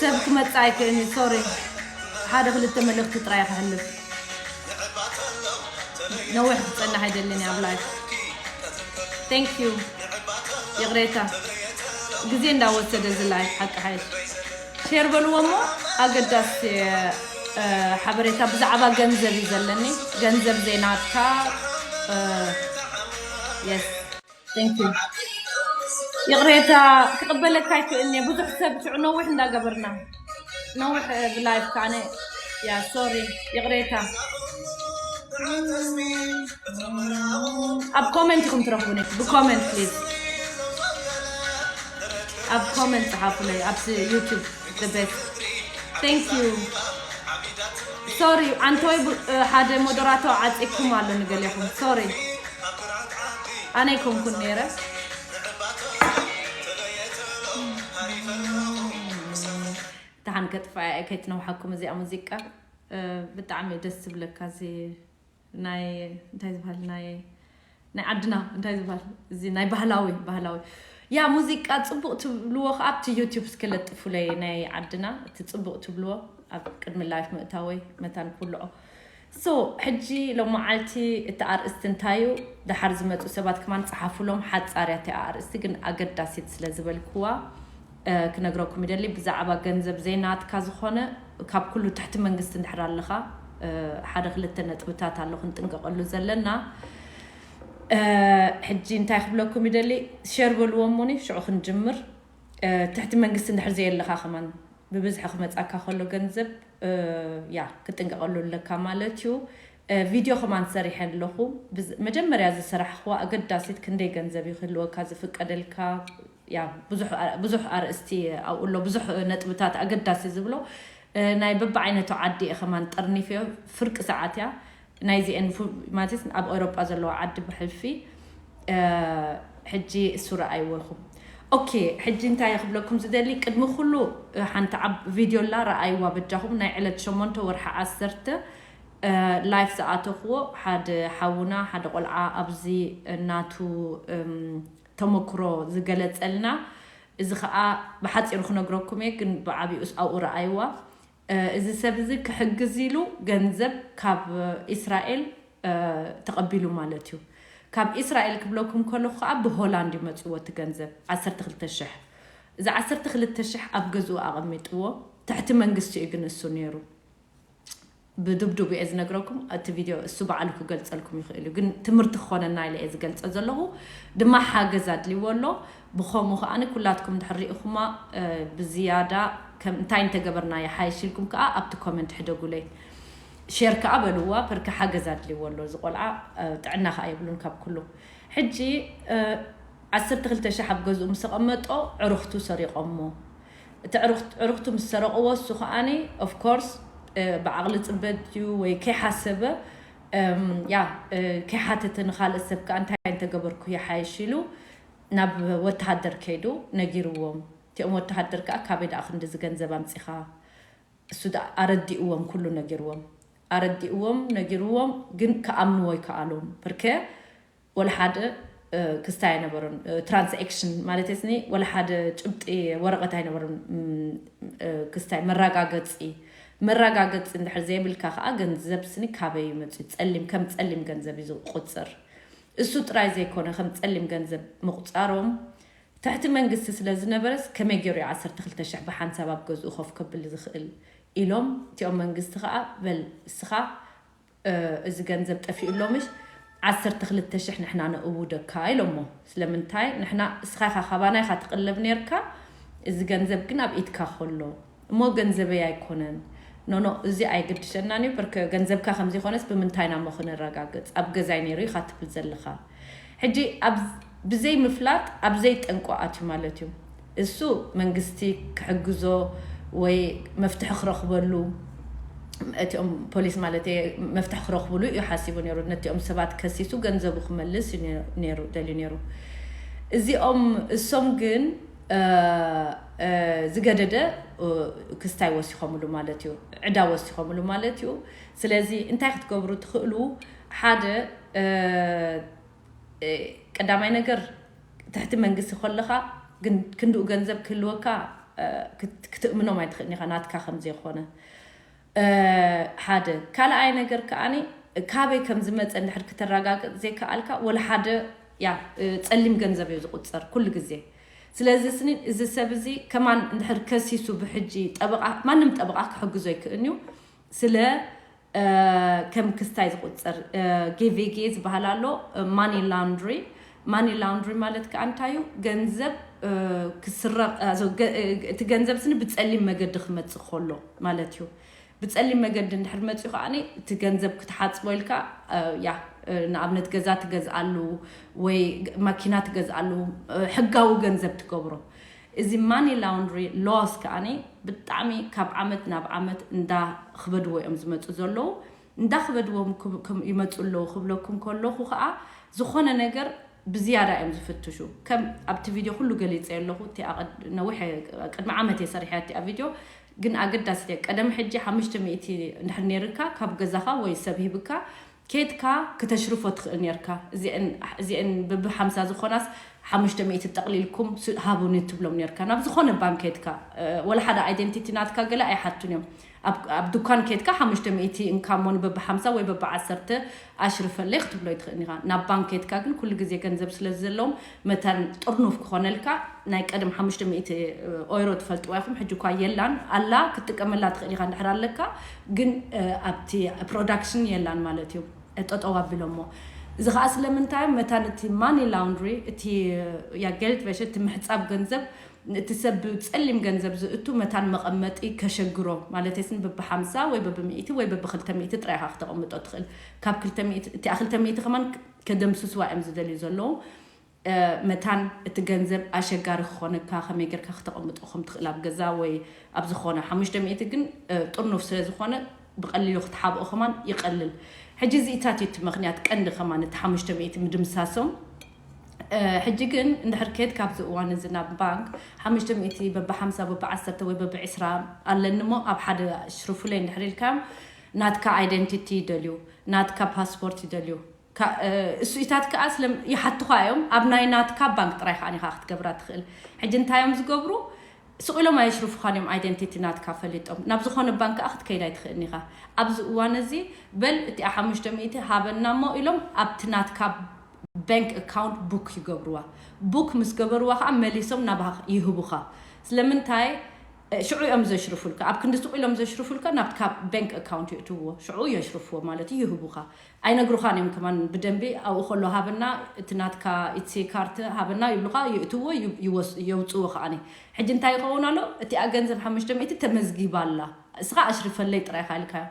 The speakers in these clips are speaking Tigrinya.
ሰብ ክመጽእ ኣይክእልን። ሶሪ፣ ሓደ ክልተ መልእኽቲ ጥራይ ክሕልፍ። ነዊሕ ክጸንሕ ኣይደልን ኣብ ላይፍ። Thank you። ይቕሬታ፣ ግዜ እንዳወሰደ እዚ ላይፍ ሓቂ ሓይሽ። ሼር በልዎ እሞ ኣገዳሲ፣ እ፣ ሓበሬታ ብዛዕባ ገንዘብ እዩ ዘለኒ። ገንዘብ ዘይናትካ፣ እ፣ የስ። Thank you። ይቕሬታ፣ ክቕበለካ ኣይክእልን እየ። ብዙሕ ሰብ ሽዑ ነዊሕ እንዳገበርና። ነዊሕ፣ እ፣ ብላይፍ ከኣነ። ያ፣ ሶሪ። ይቕሬታ። ኣብ ኮመንት ኢኹም ትረኽቡኒ። ብኮመንት ፕሊዝ። ኣብ ኮመንት ጸሓፉለይ። ኣብ ዩቱብ the best። Thank you። ሶሪ፣ ኣንተወይ ቡ-፣ እ፣ ሓደ ሞደራቶ ዓጺኩም ኣሎ ንገሌኹም። ሶሪ። ኣነ ኣይኮንኩን ነይረ። ደሓን ከጥፋ እየ ከይትነውሓኩም እዚኣ ሙዚቃ። እ፣ ብጣዕሚ ደስ ትብለካ እዚ ናይ፣ እንታይ ዝበሃል፣ ናይ፣ ናይ ዓድና እንታይ ዝበሃል፣ እዚ ናይ ባህላዊ፣ ባህላዊ። ያ ሙዚቃ ጽቡቕ ትብልዎ ከኣ ኣብቲ ዩቱብ እስከ ለጥፉለይ ናይ ዓድና፣ እቲ ጽቡቕ ትብልዎ ኣብ ቅድሚ ላይፍ ምእታወይ መታን ክውልዖ። ሶ፣ ሕጂ ሎመዓልቲ እቲ ኣርእስቲ እንታይ እዩ? ደሓር ዝመጹ ሰባት ከማን ጸሓፉሎም፣ ሓጻር እያ እቲኣ ኣርእስቲ፣ ግን ኣገዳሲት ስለ ዝበልክዋ፣ እ፣ ክነግረኩም ይደሊ። ብዛዕባ ገንዘብ ዘይናትካ ዝኾነ፣ ካብ ኩሉ ትሕቲ መንግስቲ እንድሕር ኣለኻ፣ እ፣ ሓደ ክልተ ነጥብታት ኣሎ ክንጥንቀቐሉ ዘለና። እ፣ ሕጂ እንታይ ክብለኩም ይደሊ? ሼር በልዎ እሞኒ፣ ሽዑ ክንጅምር። እ፣ ትሕቲ መንግስቲ እንድሕር ዘየለኻ ከማን፣ ብብዝሒ ክመጻካ ከሎ ገንዘብ፣ እ፣ ያ፣ ክትጥንቀቐሉ ኣለካ ማለት እዩ። እ፣ ቪድዮ ከማን ሰሪሐ ኣለኹ። ብዝ-፣ መጀመርያ ዝሰራሕኽዋ ኣገዳሲት ክንደይ ገንዘብ እዩ ክህልወካ ዝፍቀደልካ? ያ፣ ብዙሕ ኣር-፣ ብዙሕ ኣርእስቲ ኣብኡ ኣሎ፣ ብዙሕ ነጥብታት ኣገዳሲ ዝብሎ። እ፣ ናይ በብዓይነቱ ዓዲ እየ ከማን ጠርኒፈዮ፣ ፍርቂ ሰዓት እያ። ናይዚኤን ፉ-፣ ማለት ኣብ ኤውሮጳ ዘለዋ ዓዲ ብሕልፊ፣ እ፣ ሕጂ እሱ ረኣይዎ ኢኹም። ኦኬ፣ ሕጂ እንታይ ክብለኩም ዝደሊ፣ ቅድሚ ኩሉ፣ እ፣ ሓንቲ ዓብ-፣ ቪድዮ ኣላ ረኣይዋ በጃኹም፣ ናይ ዕለት ሸሞንተ ወርሒ ዓሰርተ፣ እ፣ ላይፍ ዝኣተኽዎ ሓደ ሓውና፣ ሓደ ቆልዓ ኣብዚ ናቱ፣ እም፣ ተመክሮ ዝገለጸልና፣ እዚ ኸኣ ብሓጺሩ ክነግረኩም እየ፣ ግን ብዓቢኡስ ኣብኡ ረኣይዋ። እ፣ እዚ ሰብ እዚ ክሕግዝ ኢሉ ገንዘብ ካብ ኢስራኤል፣ እ፣ ተቐቢሉ ማለት እዩ። ካብ ኢስራኤል ክብለኩም ከለኹ ከኣ ብሆላንድ እዩ መጺዎ እቲ ገንዘብ፣ ዓሰርተ ክልተ ሽሕ። እዚ ዓሰርተ ክልተ ሽሕ ኣብ ገዝኡ ኣቐሚጥዎ፣ ትሕቲ መንግስቲ እዩ ግን እሱ ነይሩ። ብድብድቡ እየ ዝነግረኩም፣ እቲ ቪድዮ እሱ ባዕሉ ክገልጸልኩም ይኽእል እዩ፣ ግን ትምህርቲ ክኾነና ኢለ እየ ዝገልጸ ዘለኹ። ድማ ሓገዝ ኣድልይዎ ኣሎ። ብኸምኡ ከኣ ኩላትኩም እንድሕር ሪኢኹማ፣ እ፣ ብዝያዳ ከም እንታይ እንተገበርና ይሓይሽ ኢልኩም ከኣ ኣብቲ ኮመንት ሕደጉለይ። ሼር ከኣ በልዋ፣ ፐርኪ ሓገዝ ኣድልይዎ ኣሎ እዚ ቆልዓ፣ እ፣ ጥዕና ከኣ የብሉን ካብ ኩሉ። ሕጂ፣ እ፣ ዓሰርተ ክልተ ሽሕ ኣብ ገዝኡ ምስ ኣቐመጦ፣ ዕሩኽቱ ሰሪቖሞ። እቲ ዕሩኽት-፣ ዕሩኽቱ ምስ ሰረቕዎ፣ እሱ ከኣኒ፣ ኦፍ ኮርስ፣ እ፣ ብዓቕሊ ጽበት ድዩ ወይ ከይሓሰበ፣ እም፣ ያ፣ እ፣ ከይሓተተ ንኻልእ ሰብ ከኣ እንታይ እንተገበርኩ ይሓይሽ ኢሉ ናብ ወተሃደር ከይዱ ነጊርዎም። እቲኦም ወተሃደር ከኣ ካበይ ደኣ ክንድዚ ገንዘብ ኣምጺኻ? እሱ ደኣ ኣረዲእዎም፣ ኩሉ ነጊርዎም። ኣረዲእዎም፣ ነጊርዎም፣ ግን ክኣምንዎ ኣይከኣሉን። ብርከ ወላ ሓደ፣ እ፣ ክስታይ ኣይነበሮን። እ፣ ትራንስኣክሽን ማለት ስኒ፣ ወላ ሓደ ጭብጢ ወረቐት ኣይነበሮን። እም፣ እ፣ ክስታይ መረጋገጺ፣ መረጋገጺ እንድሕር ዘይብልካ ከኣ ገንዘብ ስኒ ካበይ ይመጽእ? ጸሊም፣ ከም ጸሊም ገንዘብ እዩ ዝቑጸር። እሱ ጥራይ ዘይኮነ፣ ከም ጸሊም ገንዘብ ምቑጻሮም ትሕቲ መንግስቲ ስለ ዝነበረስ ከመይ ገይሩ እዩ ዓሰርተ ክልተ ሽሕ ብሓንሳብ ኣብ ገዝኡ ኮፍ ከብል ዝኽእል? ኢሎም እቲኦም መንግስቲ ከኣ፣ በል እስኻ፣ እ፣ እዚ ገንዘብ ጠፊኡ ኣሎ ምሽ፣ ዓሰርተ ክልተ ሽሕ ንሕና ነእውደካ ኢሎሞ። ስለምንታይ? ንሕና፣ እስኻ ኢኻ ካባና ኢኻ ትቕለብ ነርካ፣ እዚ ገንዘብ ግን ኣብ ኢድካ ከሎ እሞ ገንዘበይ ኣይኮነን። ኖ፣ ኖ፣ እዚ ኣይግድሸናን እዩ። ብርከ ገንዘብካ ከም ዘይኮነስ ብምንታይ ኢና እሞ ክነረጋግጽ? ኣብ ገዛይ ነይሩ ኢኻ ትብል ዘለኻ። ሕጂ ኣብ፣ ብዘይ ምፍላጥ ኣብ ዘይጠንቆ ኣትዩ ማለት እዩ። እሱ መንግስቲ ክሕግዞ ወይ መፍትሒ ክረኽበሉ፣ እቲኦም ፖሊስ ማለት እየ፣ መፍትሒ ክረኽብሉ እዩ ሓሲቡ ነይሩ። ነቲኦም ሰባት ከሲሱ ገንዘቡ ክመልስ እዩ ነይሩ፣ ነይሩ፣ ደልዩ ነይሩ። እዚኦም፣ እሶም ግን እ፣ እ፣ ዝገደደ፣ እ፣ ክስታይ ወሲኾምሉ ማለት እዩ፣ ዕዳ ወሲኾምሉ ማለት እዩ። ስለዚ እንታይ ክትገብሩ ትኽእሉ? ሓደ፣ እ፣ እ፣ ቀዳማይ ነገር፣ ትሕቲ መንግስቲ ከለኻ ግን ክንድኡ ገንዘብ ክህልወካ፣ እ፣ ክት-፣ ክትእምኖም ኣይትኽእልን ኢኻ፣ ናትካ ከም ዘይኮነ። እ፣ ሓደ ካልኣይ ነገር ከኣኒ፣ ካበይ ከም ዝመፀ እንድሕር ክተረጋግፅ ዘይከኣልካ፣ ወላ ሓደ፣ ያ፣ እ፣ ፀሊም ገንዘብ እዩ ዝቁፀር ኩሉ ግዜ። ስለዚ ስኒ፣ እዚ ሰብ እዚ ከማን እንድሕር ከሲሱ፣ ብሕጂ ጠበቃ፣ ማንም ጠበቃ ክሕግዞ ኣይክእልን እዩ። ስለ፣ እ፣ ከም ክስታይ ዝቁፀር፣ እ፣ ጌቬጌ ዝበሃል ኣሎ፣ እ፣ ማኒ ላውንድሪ። ማኒ ላውንድሪ ማለት ከዓ እንታይ እዩ? ገንዘብ፣ እ፣ ክስረቕ፣ እ፣ ዞ-፣ ገ-፣ እ፣ እቲ ገንዘብ ስኒ ብፀሊም መገዲ ክመፅእ ከሎ ማለት እዩ። ብፀሊም መገዲ እንድሕር መፅኡ ከዓኒ፣ እቲ ገንዘብ ክትሓፅቦ ኢልካ፣ እ፣ ያ፣ እ፣ ንኣብነት ገዛ ትገዝኣሉ ወይ ማኪና ትገዝኣሉ፣ እ፣ ሕጋዊ ገንዘብ ትገብሮ። እዚ ማኒ ላውንድሪ ሎስ ከዓኒ ብጣዕሚ ካብ ዓመት ናብ ዓመት እንዳኽበድዎ እዮም ዝመፁ ዘለዉ። እንዳኽበድዎም ክብ-፣ ክም-፣ ይመፁ ኣለዉ ክብለኩም ከለኹ ከዓ፣ ዝኾነ ነገር ብዝያዳ እዮም ዝፍትሹ። ከም ኣብቲ ቪድዮ ኩሉ ገሊፀ ኣለኹ፣ እቲ ኣቐድ-፣ ነዊሕ ቅድሚ ዓመት እየ ሰሪሐ እቲኣ ቪድዮ፣ ግን ኣገዳሲት እያ። ቀደም ሕጂ ሓሙሽተ ሚእቲ እንድሕር ነይርካ፣ ካብ ገዛኻ ወይ ሰብ ሂብካ፣ ኬድካ ክተሽርፎ ትኽእል ነርካ። እዚአን፣ እዚአን ብብሓምሳ ዝኾናስ ሓሙሽተ ሚእቲ ጠቕሊልኩም ስ-፣ ሃቡኒ ትብሎም ነርካ። ናብ ዝኾነ ባንክ ኬድካ፣ እ፣ ወላ ሓደ ኣይደንቲቲ ናትካ ገለ ኣይሓቱን እዮም። ኣብ፣ ኣብ ዱካን ኬድካ ሓሙሽተ ሚእቲ እንካሞን በብሓምሳ ወይ በብዓሰርተ ኣሽርፈለይ ክትብሎ ይትኽእል ኢኻ። ናብ ባንክ ኬድካ ግን ኩሉ ግዜ ገንዘብ ስለ ዘለዎም መታን ጥርኑፍ ክኾነልካ፣ ናይ ቀደም ሓሙሽተ ሚእቲ ኦይሮ ትፈልጥዋ ኢኹም፣ ሕጂ እኳ የላን። ኣላ ክትጥቀመላ ትኽእል ኢኻ እንድሕር ኣለካ፣ ግን፣ እ፣ ኣብቲ ፕሮዳክሽን የላን ማለት እዩ። እ፣ ጠጠው ኣቢሎሞ። እዚ ኸዓ ስለምንታይ? መታን እቲ ማኒ ላውንድሪ፣ እቲ፣ ያ፣ ጌልድወäsche፣ እቲ ምሕጻብ ገንዘብ፣ እቲ ሰብ ብጸሊም ገንዘብ ዝእቱ መታን መቐመጢ ከሸግሮ፣ ማለት ስን በብሓምሳ ወይ በብሚእቲ ወይ በብክልተ ሚእቲ ጥራይ ኢኻ ክተቐምጦ ትኽእል። ካብ ክልተ ሚእቲ፣ እቲኣ ክልተ ሚእቲ ከማን ከደምስስዋ እዮም ዝደልዩ ዘለዉ። እ፣ መታን እቲ ገንዘብ ኣሸጋሪ ክኾነካ፣ ከመይ ጌርካ ክተቐምጦ ከም ትኽእል ኣብ ገዛ ወይ ኣብ ዝኾነ። ሓሙሽተ ሚእቲ ግን፣ እ፣ ጥርኑፍ ስለ ዝኾነ ብቐሊሉ ክትሓብኦ ከማን ይቐልል። ሕጂ እዚኢታት እዩ እቲ ምኽንያት ቀንዲ ከማን እቲ ሓሙሽተ ሚእቲ ምድምሳሶም። እ፣ ሕጂ ግን እንድሕር ከድካ ኣብዚ እዋን እዚ ናብ ባንክ ሓሙሽተ ሚእቲ በብሓምሳ በብዓሰርተ ወይ በብዕስራ ኣለኒ እሞ ኣብ ሓደ ሽርፉለይ እንድሕር ኢልካዮም ናትካ ኣይደንቲቲ ይደልዩ፣ ናትካ ፓስፖርት ይደልዩ። ካ-፣ እ፣ እሱኢታት ከኣ ስለም-፣ ይሓቱኻ እዮም። ኣብ ናይ ናትካ ባንክ ጥራይ ከኣ ኢኻ ክትገብራ ትኽእል። ሕጂ እንታይ እዮም ዝገብሩ? ስቕ ኢሎም ኣየሽርፉኻን እዮም፣ ኣይደንቲቲ ናትካ ፈሊጦም። ናብ ዝኾነ ባንክ ከኣ ክትከይድ ኣይትኽእልን ኢኻ። ኣብዚ እዋን እዚ በል እቲኣ ሓሙሽተ ሚእቲ ሃበና እሞ ኢሎም ኣብቲ ናትካ ባንክ ኣካውንት ቡክ ይገብርዋ። ቡክ ምስ ገበርዋ ከኣ መሊሶም ናባኻ ይህቡኻ። ስለምንታይ? እ፣ ሽዑ እዮም ዘሽርፉልካ። ኣብ ክንዲ ስቕ ኢሎም ዘሽርፉልካ ናብትካ ባንክ ኣካውንት የእትውዎ። ሽዑ የሽርፍዎ ማለት እዩ፣ ይህቡኻ። ኣይነግሩኻን እዮም ከማን ብደንቢ። ኣብኡ ከሎ ሃበና፣ እቲ ናትካ ኢትሲ ካርት ሃበና ይብሉኻ፣ ይእትዎ፣ ዩ-፣ ይወስ-፣ የውፅዎ ከዓኒ። ሕጂ እንታይ ይኸውን ኣሎ? እቲኣ ገንዘብ ሓሙሽተ ሚእቲ ተመዝጊባ ኣላ። እስኻ ኣሽርፈለይ ጥራይ ኢኻ ኢልካዮ።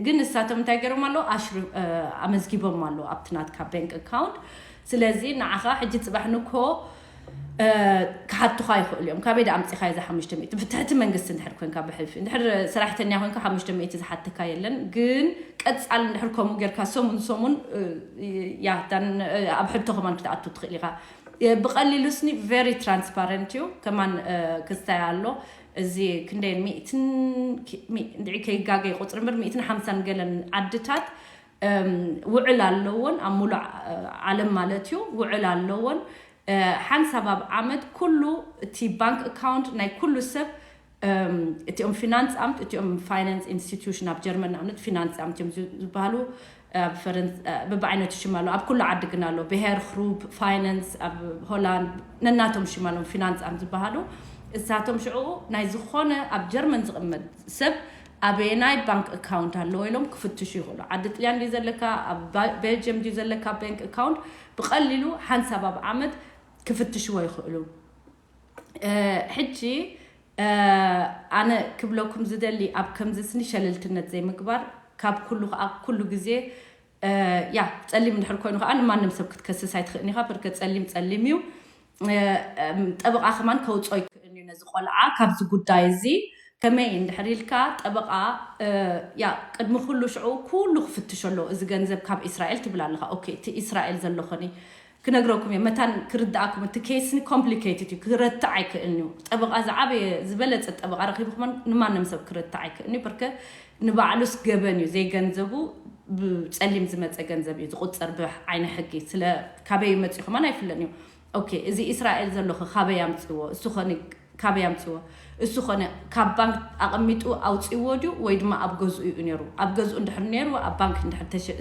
ግን ንሳቶም እንታይ ገይሮም ኣለዉ? ኣሽር-፣ እ፣ ኣመዝጊቦም ኣለዉ ኣብቲ ናትካ ባንክ ኣካውንት። ስለዚ ንዓኻ ሕጂ ጽባሕ ንኮ፣ እ፣ ክሓቱኻ ይኽእሉ እዮም። ካበይ ደኣ ኣምጺኻዮ እዚ ሓሙሽተ ሚእቲ? ብትሕቲ መንግስቲ እንድሕር ኮንካ ብሕልፊ። እንድሕር ሰራሕተኛ ኮንካ ሓሙሽተ ሚእቲ ዝሓተካ የለን። ግን ቀጻሊ እንድሕር ከምኡ ጌርካ ሰሙን ሰሙን፣ እ፣ ያ፣ ዳን፣ እ፣ ኣብ ሕቶ ከማን ክትኣቱ ትኽእል ኢኻ። እ፣ ብቐሊሉ ስኒ very transparent እዩ። ከማን፣ እ፣ ክስታይ ኣሎ። እዚ ክንደይ ሚእትን፣ ኪ-፣ ሚ-፣ እንድዒ ከይጋገ ቁጽሪ እምበር ሚእትን ሓምሳን ገለን ዓድታት፣ እም፣ ውዕል ኣለዎን ኣብ ሙሉእ ዓ-፣ ዓለም ማለት እዩ ውዕል ኣለዎን። እ፣ ሓንሳብ ኣብ ዓመት ኩሉ እቲ ባንክ ኣካውንት ናይ ኩሉ ሰብ፣ እም፣ እቲኦም ፊናንስ ኣምት፣ እቲኦም ፋይናንስ ኢንስቲትዩሽን ኣብ ጀርመን ንኣብነት ፊናንስ ኣምት እዮም ዝ-፣ ዝበሃሉ። ኣብ ፈረንስ-፣ እ፣ በብዓይነቱ ሽም ኣሎ። ኣብ ኩሉ ዓዲ ግን ኣሎ። ብሄር፣ ግሩፕ፣ ፋይናንስ፣ ኣብ ሆላንድ ነናቶም ሽም ኣሎም ፊናንስ ኣምት ዝበሃሉ። እሳቶም ሽዑ ናይ ዝኾነ ኣብ ጀርመን ዝቕመጥ ሰብ ኣበየናይ ባንክ ኣካውንት ኣለዎ ኢሎም ክፍትሹ ይኽእሉ። ዓዲ ጥልያን ድዩ ዘለካ፣ ኣብ ባ-፣ ቤልጅየም ድዩ ዘለካ ባንክ ኣካውንት፣ ብቐሊሉ ሓንሳብ ኣብ ዓመት ክፍትሽዎ ይኽእሉ። እ፣ ሕጂ፣ እ፣ ኣነ ክብለኩም ዝደሊ ኣብ ከምዚ ስኒ ሸለልትነት ዘይምግባር፣ ካብ ኩሉ ከኣ ኩሉ ግዜ፣ እ፣ ያ፣ ጸሊም እንድሕር ኮይኑ ከኣ ንማንም ሰብ ክትከስስ ኣይትኽእልን ኢኻ። ብርከ ጸሊም ጸሊም እዩ። እ፣ እም፣ ጠበቓ ከማን ከውጽኦ ይክእልን እዩ ነዚ ቆልዓ ካብዚ ጉዳይ እዚ። ከመይ እንድሕር ኢልካ ጠበቓ፣ እ፣ ያ፣ ቅድሚ ኩሉ ሽዑ ኩሉ ክፍትሾ ኣለዎ። እዚ ገንዘብ ካብ ኢስራኤል ትብል ኣለኻ። ኦኬ፣ እቲ ኢስራኤል ዘሎ ኾኒ ክነግረኩም እየ መታን ክርዳእኩም። እቲ case ን complicated እዩ፣ ክረትዕ ኣይክእልን እዩ። ጠበቓ ዝዓበየ ዝበለጸ ጠበቓ ረኺቡ ከማን ንማንም ሰብ ክረትዕ ኣይክእልን እዩ። በርከ ንባዕሉስ ገበን እዩ፣ ዘይገንዘቡ ብጸሊም ዝመጸ ገንዘብ እዩ ዝቑጸር ብዓይነ ሕጊ። ስለ ካበይ መጽኡ ከማን ኣይፍለን እዩ። ኦኬ፣ እዚ እስራኤል ዘሎ ኸ ካበይ ኣምጽዎ? እሱ ኸኒ ካበይ ኣምጽዎ? እሱ ኾነ ካብ ባንክ ኣቐሚጡ ኣውጽዎ ድዩ ወይ ድማ ኣብ ገዝኡ እዩ ነይሩ? ኣብ ገዝኡ እንድሕር ነይሩ፣ ኣብ ባንክ እንድሕር ተሸ-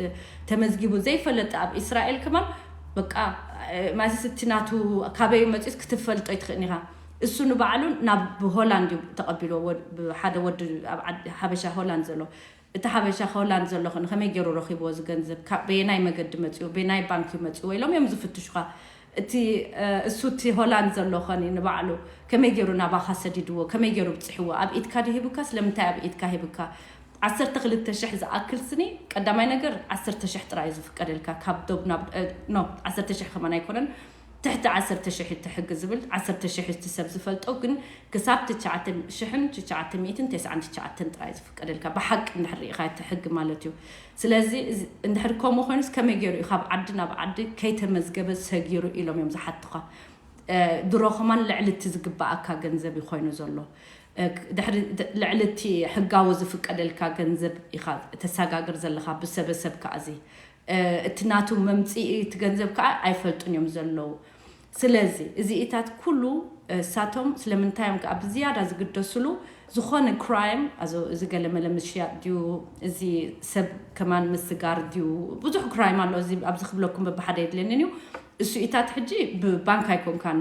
ተመዝጊቡ ዘይፈለጠ ኣብ እስራኤል ከማን በቃ ማለትስ እቲ ናቱ ካበይ መጽኡስ ክትፈልጦ ኣይትኽእልን ኢኻ። እሱ ንባዕሉ ናብ ሆላንድ እዩ ተቐቢልዎ፣ ወድ- ብሓደ ወዲ ኣብ ዓዲ ሓበሻ ሆላንድ ዘሎ። እቲ ሓበሻ ሆላንድ ዘሎ ኸ ከመይ ገይሩ ረኺብዎ እዚ ገንዘብ? ካብ በየናይ መገዲ መጽኡ? በየናይ ባንክ እዩ መጽኡ? ኢሎም እዮም ዝፍትሹኻ። እቲ እሱ እቲ ሆላንድ ዘሎ ኸኒ ንባዕሉ ከመይ ገይሩ ናባኻ ሰዲድዎ? ከመይ ገይሩ ብጽሕዎ? ኣብ ኢድካ ድዩ ሂብካ? ስለምንታይ ኣብ ኢድካ ሂብካ? ዓሰርተ ክልተ ሽሕ ዝኣክል ስኒ ቀዳማይ ነገር ዓሰርተ ሽሕ ጥራይ እዩ ዝፍቀደልካ። ካብ ዶብ ናብ ኖ ዓሰርተ ሽሕ ከማን ኣይኮነን፣ ትሕቲ ዓሰርተ ሽሕ እቲ ሕጊ ዝብል። ዓሰርተ ሽሕ እቲ ሰብ ዝፈልጦ ግን ክሳብ ትሽዓተ ሽሕን ትሽዓተ ሚእትን ተስዓን ትሽዓተን ጥራይ ዝፍቀደልካ ብሓቂ እንድሕር ርኢኻ እቲ ሕጊ ማለት እዩ። ስለዚ እዚ እንድሕር ከምኡ ኮይኑስ ከመይ ገይሩ እዩ ካብ ዓዲ ናብ ዓዲ ከይተመዝገበ ሰጊሩ ኢሎም እዮም ዝሓትኻ። ድሮ ከማን ልዕሊ እቲ ዝግባኣካ ገንዘብ እዩ ኮይኑ ዘሎ። ድሕሪ ልዕሊ እቲ ሕጋዊ ዝፍቀደልካ ገንዘብ ኢኻ ተሰጋግር ዘለኻ ብሰበሰብ ከኣ እዚ እቲ ናቱ መምፅኢ እቲ ገንዘብ ከዓ ኣይፈልጡን እዮም ዘለዉ። ስለዚ እዚኢታት ኩሉ እሳቶም ስለምንታይ እዮም ከዓ ብዝያዳ ዝግደስሉ? ዝኾነ ክራይም እዚ ገለመለ ምሽያጥ ድዩ፣ እዚ ሰብ ከማን ምስጋር ድዩ? ብዙሕ ክራይም ኣሎ። እዚ ኣብዚ ክብለኩም በብሓደ የድልየንን እዩ። እሱ ኢታት ሕጂ ብባንክ ኣይኮንካን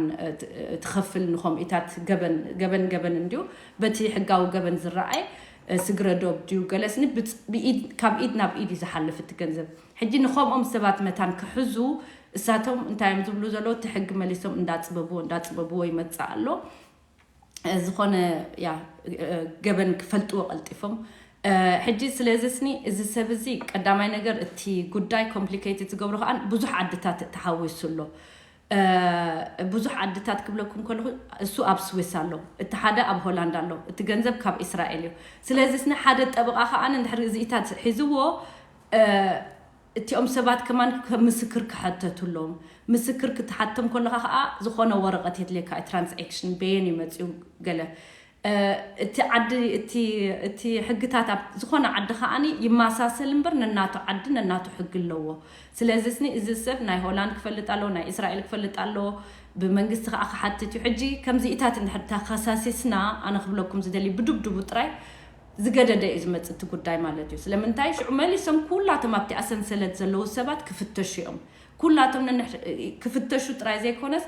ትኸፍል ንኸምኡ ኢታት ገበን ገበን ገበን እንድዩ። በቲ ሕጋዊ ገበን ዝረኣይ ስግረ ዶብ ድዩ ገለስኒ ካብ ኢድ ናብ ኢድ እዩ ዝሓልፍ እቲ ገንዘብ። ሕጂ ንኸምኦም ሰባት መታን ክሕዙ እሳቶም እንታይ እዮም ዝብሉ ዘለዉ? እቲ ሕጊ መሊሶም እንዳፅበብዎ እንዳፅበብዎ ይመፅእ ኣሎ። ዝኾነ ያ ገበን ክፈልጥዎ ቀልጢፎም። ሕጂ ስለዚ ስኒ እዚ ሰብ እዚ ቀዳማይ ነገር እቲ ጉዳይ ኮምፕሊኬትድ ዝገብሮ ከዓ ብዙሕ ዓድታት ተሓዊሱ ኣሎ። ብዙሕ ዓድታት ክብለኩም ከለኹ እሱ ኣብ ስዊስ ኣሎ። እቲ ሓደ ኣብ ሆላንድ ኣሎ። እቲ ገንዘብ ካብ እስራኤል እዩ። ስለዚ ስኒ ሓደ ጠበቓ ከዓ እንድሕር እዚኢታት ሒዝዎ እቲኦም ሰባት ከማን ከም ምስክር ክሓተቱ ኣለዎም። ምስክር ክትሓቶም ከለኻ ከዓ ዝኾነ ወረቐት የድልየካ። ትራንስክሽን በየን እዩ መፅኡ ገለ እቲ ዓዲ እቲ ሕግታት ኣብ ዝኾነ ዓዲ ከዓኒ ይመሳሰል እምበር ነናቱ ዓዲ ነናቱ ሕጊ ኣለዎ። ስለዚ ስኒ እዚ ሰብ ናይ ሆላንድ ክፈልጥ ኣለዎ፣ ናይ እስራኤል ክፈልጥ ኣለዎ። ብመንግስቲ ከዓ ክሓትት እዩ። ሕጂ ከምዚኢታት እንድሕር ተኸሳሲስና ኣነ ክብለኩም ዝደሊ ብድብድቡ ጥራይ ዝገደደ እዩ ዝመፅእ እቲ ጉዳይ ማለት እዩ። ስለምንታይ ሽዑ መሊሶም ኩላቶም ኣብቲ ኣሰንሰለት ዘለዉ ሰባት ክፍተሹ እዮም። ኩላቶም ነንሕ- ክፍተሹ ጥራይ ዘይኮነስ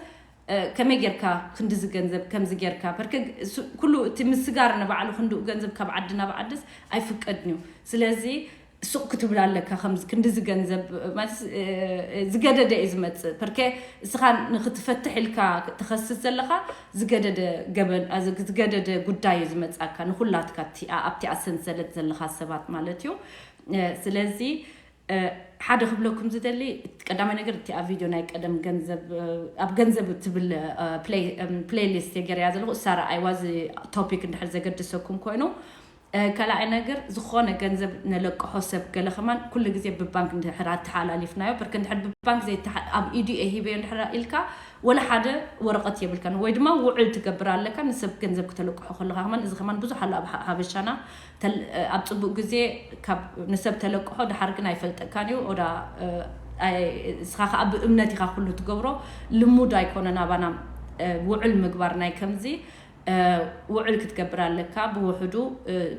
ከመይ ጌርካ ክንድዚ ገንዘብ ከምዚ ጌርካ በርከ ኩሉ እቲ ምስጋር ንባዕሉ ክንድኡ ገንዘብ ካብ ዓዲ ናብ ዓድስ ኣይፍቀድን እዩ። ስለዚ ሱቕ ክትብል ኣለካ። ከምዚ ክንድዚ ገንዘብ ማለት ዝገደደ እዩ ዝመፅእ። በርከ እስኻ ንክትፈትሕ ኢልካ ትኸስስ ዘለኻ ዝገደደ ገበን ዝገደደ ጉዳይ እዩ ዝመፅኣካ ንኩላትካ ኣብቲ ኣሰንሰለት ዘለኻ ሰባት ማለት እዩ። ስለዚ ሓደ ክብለኩም ዝደሊ ቀዳማይ ነገር እቲ ኣብ ቪድዮ ናይ ቀደም ገንዘብ ኣብ ገንዘብ ትብል ፕሌይሊስት የገርያ ዘለኹ እሳ ረኣይዋ እዚ ቶፒክ እንድሕር ዘገድሰኩም ኮይኑ ካልኣይ ነገር ዝኾነ ገንዘብ ነለቅሖ ሰብ ገለ ከማን ኩሉ ግዜ ብባንክ እንድሕር ኣተሓላሊፍናዮ በርከ እንድሕር ብባንክ ኣብ ኢዱ ሂበዮ እንድሕር ኢልካ ወላ ሓደ ወረቐት የብልካን ወይ ድማ ውዕል ትገብር ኣለካ ንሰብ ገንዘብ ክተለቅሖ ከለካ ከማን እዚ ከማን ብዙሕ ኣሎ ኣብ ሓበሻና ኣብ ፅቡቅ ግዜ ካብ ንሰብ ተለቅሖ ድሓር ግን ኣይፈልጠካን እዩ ኦዳ እስኻ ከዓ ብእምነት ኢኻ ኩሉ ትገብሮ። ልሙድ ኣይኮነን ኣባና ውዕል ምግባር ናይ ከምዚ ውዕል ክትገብር ኣለካ ብውሕዱ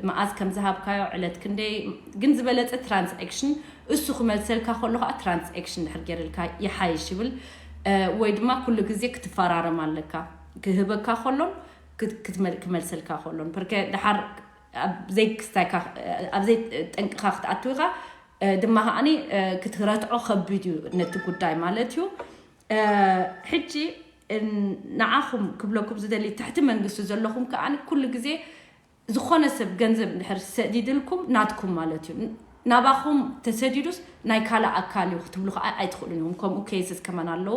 መኣዝ ከም ዝሃብካዮ ዕለት ክንደይ ግን ዝበለፀ ትራንስክሽን እሱ ክመልሰልካ ከሎ ከዓ ትራንስክሽን ድሕር ገይርልካ ይሓይሽ ይብል። ወይ ድማ ኩሉ ግዜ ክትፈራረም ኣለካ ክህበካ ከሎን ክመልሰልካ ከሎን ርከ ድሓር ዘይክስታይካ ኣብ ዘይጠንቅኻ ክትኣትው ኢኻ ድማ ከዓኒ ክትረትዖ ከቢድ እዩ ነቲ ጉዳይ ማለት እዩ። ሕጂ ንዓኹም ክብለኩም ዝደሊ ትሕቲ መንግስቲ ዘለኹም ከዓኒ ኩሉ ግዜ ዝኾነ ሰብ ገንዘብ እንድሕር ሰዲድልኩም ናትኩም ማለት እዩ። ናባኹም ተሰዲዱስ ናይ ካልእ ኣካል እዩ ክትብሉ ከዓ ኣይትኽእሉን ኢኹም። ከምኡ ኬስስ ከማን ኣለዉ።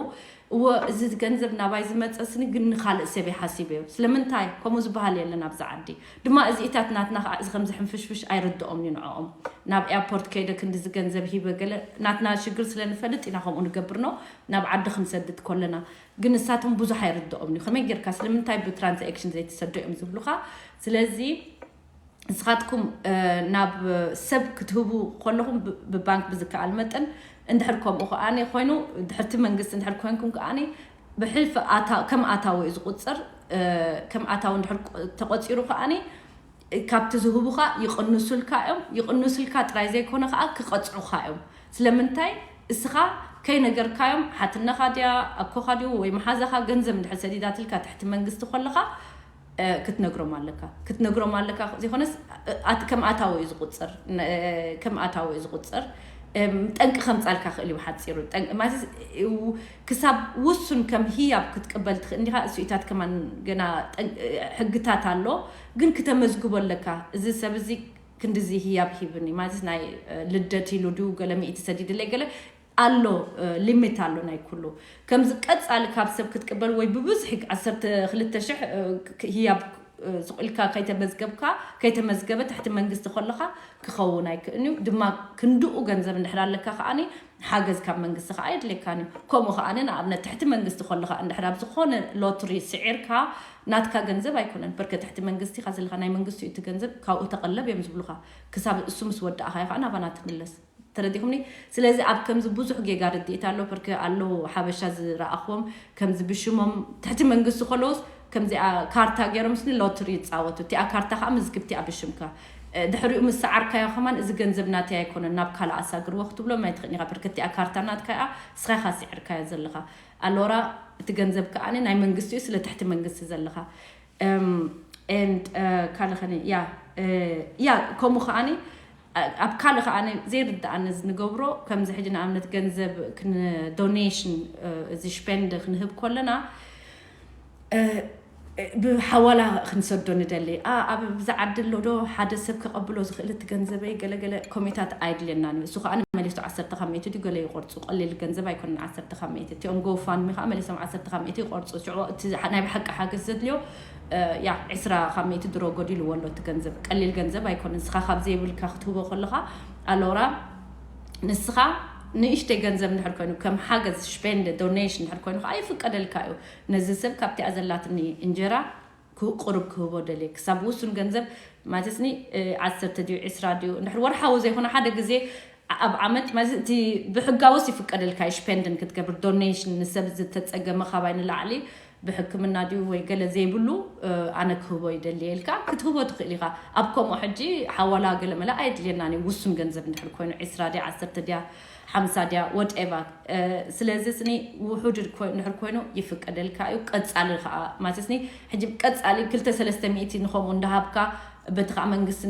እወ፣ እዚ ገንዘብ ናባይ ዝመፀስኒ ግን ንኻልእ ሰብ ሓሲብ እዩ። ስለምንታይ ከምኡ ዝበሃል የለን ኣብዚ ዓዲ። ድማ እዚኢታት ናትና ከዓ እዚ ከምዚ ሕንፍሽፍሽ ኣይርድኦም እዩ ንዕኦም። ናብ ኤርፖርት ከይደ ክንዲዚ ገንዘብ ሂበ ገለ ናትና ሽግር ስለንፈልጥ ኢና ከምኡ ንገብር ነው። ናብ ዓዲ ክንሰድድ ከለና ግን ንሳቶም ብዙሕ ኣይርድኦም እዩ። ከመይ ጌርካ ስለምንታይ ብትራንዛክሽን ዘይትሰዶ እዮም ዝብሉኻ። ስለዚ ንስኻትኩም ናብ ሰብ ክትህቡ ከለኹም ብባንክ ብዝከኣል መጠን እንድሕር ከምኡ ከኣኒ ኮይኑ ድሕርቲ መንግስቲ እንድሕር ኮይንኩም ከኣኒ ብሕልፊ ከም ኣታዊ እዩ ዝቁፅር። ከም ኣታዊ እንድሕር ተቆፂሩ ከኣኒ ካብቲ ዝህቡኻ ይቕንሱልካ እዮም። ይቕንሱልካ ጥራይ ዘይኮነ ከዓ ክቐፅዑኻ እዮም። ስለምንታይ እስኻ ከይነገርካዮም ሓትነኻ ድያ ኣኮኻ ድዩ ወይ መሓዛኻ ገንዘብ እንድሕር ሰዲዳትልካ ትሕቲ መንግስቲ ከለኻ ክትነግሮም ኣለካ ክትነግሮም ኣለካ ዘይኮነስ ከም ኣታዊ እዩ ዝቁፅር። ከም ኣታዊ እዩ ዝቁፅር። ጠንቂ ከምፃልካ ክእል እዩ ሓፂሩ። ማለት ክሳብ ውሱን ከም ህያብ ክትቅበል ትኽእል እንዲኻ። እሱኢታት ከማን ገና ሕግታት ኣሎ፣ ግን ክተመዝግቦ ኣለካ። እዚ ሰብ እዚ ክንድዚ ህያብ ሂብኒ ማለት ናይ ልደት ኢሉ ድዩ ገለ ሚእቲ ሰዲድለይ ገለ ኣሎ። ሊሚት ኣሎ ናይ ኩሉ። ከምዚ ቀፃሊ ካብ ሰብ ክትቅበል ወይ ብብዝሒ ዓሰርተ ክልተ ሽሕ ህያብ ስቕ ኢልካ ከይተመዝገብካ ከይተመዝገበ ትሕቲ መንግስቲ ከለኻ ክኸውን ኣይክእልን እዩ። ድማ ክንድኡ ገንዘብ እንድሕር ኣለካ ከዓኒ ሓገዝ ካብ መንግስቲ ከዓ የድልየካን እዩ። ከምኡ ከዓኒ ንኣብነት ትሕቲ መንግስቲ ከለኻ እንድሕር ኣብ ዝኾነ ሎትሪ ስዒርካ ናትካ ገንዘብ ኣይኮነን። በርከ ትሕቲ መንግስቲ ኢኻ ዘለኻ፣ ናይ መንግስቲ እዩ እቲ ገንዘብ፣ ካብኡ ተቐለብ እዮም ዝብሉኻ። ክሳብ እሱ ምስ ወዳእኻ እዩ ከዓ ናባና ትምለስ። ተረዲኹምኒ? ስለዚ ኣብ ከምዚ ብዙሕ ጌጋ ርድኢት ኣሎ። በርከ ኣለዉ ሓበሻ ዝረኣኽዎም ከምዚ ብሽሞም ትሕቲ መንግስቲ ከለውስ ከምዚኣ ካርታ ገይሮም ስኒ ሎትሪ ይፃወቱ። እቲኣ ካርታ ከዓ ምዝግብቲ ኣብ ሽምካ ድሕሪኡ ምስ ሰዓርካዮ ከማን እዚ ገንዘብ ናተይ ኣይኮነን ናብ ካልእ ኣሳግርዎ ክትብሎም ኣይትኽእልን ኢኻ። በርከ እቲኣ ካርታ ናትካ እያ፣ እስኻ ኢኻ ስዒርካዮ ዘለኻ። ኣሎራ እቲ ገንዘብ ከዓኒ ናይ መንግስቲ እዩ፣ ስለ ትሕቲ መንግስቲ ዘለኻ። And ካልእ ኸኒ ያ ያ ከምኡ ከዓኒ ኣብ ካልእ ከዓኒ ዘይርድኣኒ እዚ ንገብሮ ከምዚ ሕጂ ንኣብነት ገንዘብ ዶኔሽን እዚ ሽፔንድ ክንህብ ከለና ብሓዋላ ክንሰዶ ንደሊ። ኣብ ብዛ ዓዲ ኣሎ ዶ ሓደ ሰብ ክቐብሎ ዝኽእል እቲ ገንዘበይ ገለገለ ኮሚታት ኣይድልየናን እዩ። እሱ ከዓ መሊሱ ዓሰርተ ካብ ሚእቲ ድዩ ገለ ይቆርፁ። ቀሊል ገንዘብ ኣይኮነን ዓሰርተ ካብ ሚእቲ። እቲኦም ጎፋንሚ ከዓ መሊሶም ዓሰርተ ካብ ሚእቲ ይቆርፁ። ሽዑ እቲ ናይ ብሓቂ ሓገዝ ዘድልዮ ያ ዕስራ ካብ ሚእቲ ድሮ ጎዲልዎ ኣሎ እቲ ገንዘብ። ቀሊል ገንዘብ ኣይኮነን። ንስኻ ካብ ዘይብልካ ክትህቦ ከለኻ ኣሎራ ንስኻ ንእሽተይ ገንዘብ እንድሕር ኮይኑ ከም ሓገዝ ሽፔንደ ዶኔሽን እንድሕር ኮይኑ ከዓ ይፍቀደልካ እዩ። ነዚ ሰብ ካብቲኣ ዘላትኒ እንጀራ ቁሩብ ክህቦ ደልየ ክሳብ ውሱን ገንዘብ ማለትኒ ዓሰርተ ድዩ ዕስራ ድዩ እንድሕር ወርሓዊ ዘይኮነ ሓደ ግዜ ኣብ ዓመት ማለት እቲ ብሕጋውስ ይፍቀደልካ እዩ ሽፔንድን ክትገብር ዶኔሽን ንሰብ ዝተፀገመ ካባይ ንላዕሊ ብሕክምና ድዩ ወይ ገለ ዘይብሉ ኣነ ክህቦ ይደልየ ኢልካ ክትህቦ ትኽእል ኢኻ። ኣብ ከምኡ ሕጂ ሓዋላ ገለ መለ ኣየድልየናን እዩ። ውሱን ገንዘብ እንድሕር ኮይኑ ዕስራ ድያ ዓሰርተ ድያ ሓምሳ ድያ ወትኤቨር። ስለዚ ስኒ ውሑድ እንድሕር ኮይኑ ይፍቀደልካ እዩ። ቀፃሊ ከዓ ማለት ስኒ ሕጂ ቀፃሊ ክልተ ሰለስተ ሚእቲ ንኸምኡ እንዳሃብካ በቲ ከዓ መንግስቲ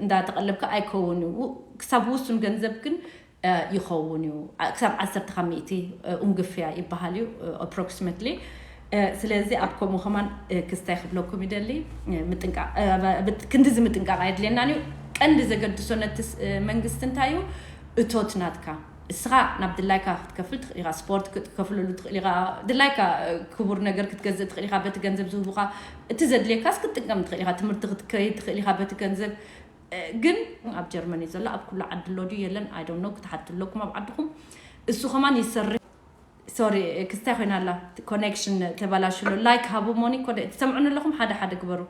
እንዳተቐለብካ ኣይከውን እዩ። ክሳብ ውሱን ገንዘብ ግን ይኸውን እዩ። ክሳብ ዓሰርተ ካብ ሚእቲ ኡንግፍያ ይበሃል እዩ ኣፕሮክሲመትሊ። ስለዚ ኣብ ከምኡ ከማን ክስታይ ክብለኩም ይደሊ። ምጥንቃቕ ክንድዚ ምጥንቃቕ ኣየድልየናን እዩ። ቀንዲ ዘገድሶ ነቲ መንግስቲ እንታይ እዩ እቶት ናትካ እስኻ ናብ ድላይካ ክትከፍል ትኽእል ኢኻ። ስፖርት ክትከፍለሉ ትኽእል ኢኻ። ድላይካ ክቡር ነገር ክትገዝእ ትኽእል ኢኻ። በቲ ገንዘብ ዝህቡኻ እቲ ዘድልየካስ ክትጥቀም ትኽእል ኢኻ። ትምህርቲ ክትከይድ ትኽእል ኢኻ በቲ ገንዘብ። ግን ኣብ ጀርመን እዩ ዘሎ። ኣብ ኩሉ ዓዲ ኣሎ ድዩ የለን? I don't know። ክትሓቱ ኣለኩም ኣብ ዓድኹም። እሱ ከማን ይሰርሕ። ሶሪ ክስታይ ኮይና ኣላ ኮኔክሽን ተበላሽሎ። ላይክ ሃቡ ሞኒ ኮደ ትሰምዑን ኣለኹም ሓደ ሓደ ግበሩ።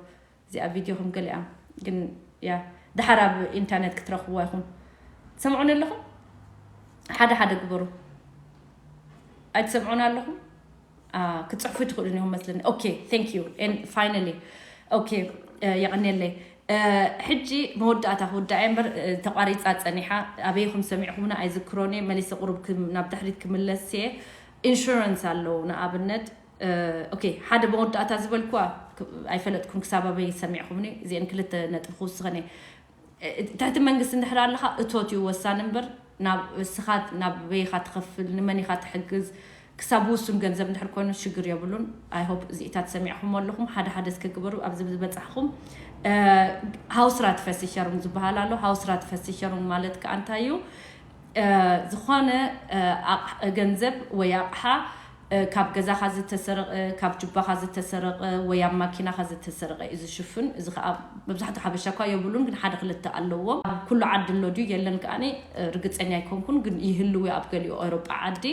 እዚኣ ቪድዮ ከም ገሊኣ ግን ያ ድሓር ኣብ ኢንተርኔት ክትረኽብዋ ኢኹም። ትሰምዑን ኣለኹም ሓደ ሓደ ግበሩ። ኣይትሰምዑን ኣለኹም? ክፅሕፉ ትኽእሉን ኢኹም መስለኒ። Okay, thank you and finally okay። የቐንየለይ። ሕጂ መወዳእታ ክውዳእ እየ እምበር ተቋሪፃ ፀኒሓ ኣበይኹም ሰሚዕኹምና ኣይዝክሮን እየ። መሊሰ ቁሩብ ናብ ድሕሪት ክምለስ እየ። ኢንሹራንስ ኣለዉ ንኣብነት። Okay፣ ሓደ መወዳእታ ዝበልኩዋ ኣይፈለጥኩን ክሳብ ኣበይ ሰሚዕኹምኒ። እዚአን ክልተ ነጥቢ ክውስኸን እየ። ትሕቲ መንግስቲ እንድሕር ኣለኻ እቶት እዩ ወሳኒ እምበር ናብ እስኻ ናብ በይኻ ትኸፍል ንመን ኢኻ ትሕግዝ ክሳብ ውሱን ገንዘብ እንድሕር ኮይኑ ሽግር የብሉን። I hope እዚኢታት ሰሚዕኹም ኣለኹም ሓደ ሓደ እስከ ግበሩ ኣብዚ ዝበፃሕኹም። ሃውስራት ፈሲሸሩም ዝበሃል ኣሎ። ሃውስራት ፈሲሸሩም ማለት ከዓ እንታይ እዩ? ዝኾነ ገንዘብ ወይ ኣቕሓ ካብ ገዛኻ ዝተሰረቐ፣ ካብ ጁባኻ ዝተሰረቐ ወይ ኣብ ማኪናኻ ዝተሰረቐ እዩ ዝሽፍን። እዚ ከዓ መብዛሕትኡ ሓበሻ እኳ የብሉን፣ ግን ሓደ ክልተ ኣለዎም። ኣብ ኩሉ ዓዲ ኣሎ ድዩ የለን ከዓኒ ርግፀኛ ኣይኮንኩን፣ ግን ይህልው ኣብ ገሊኡ ኤውሮጳ ዓዲ።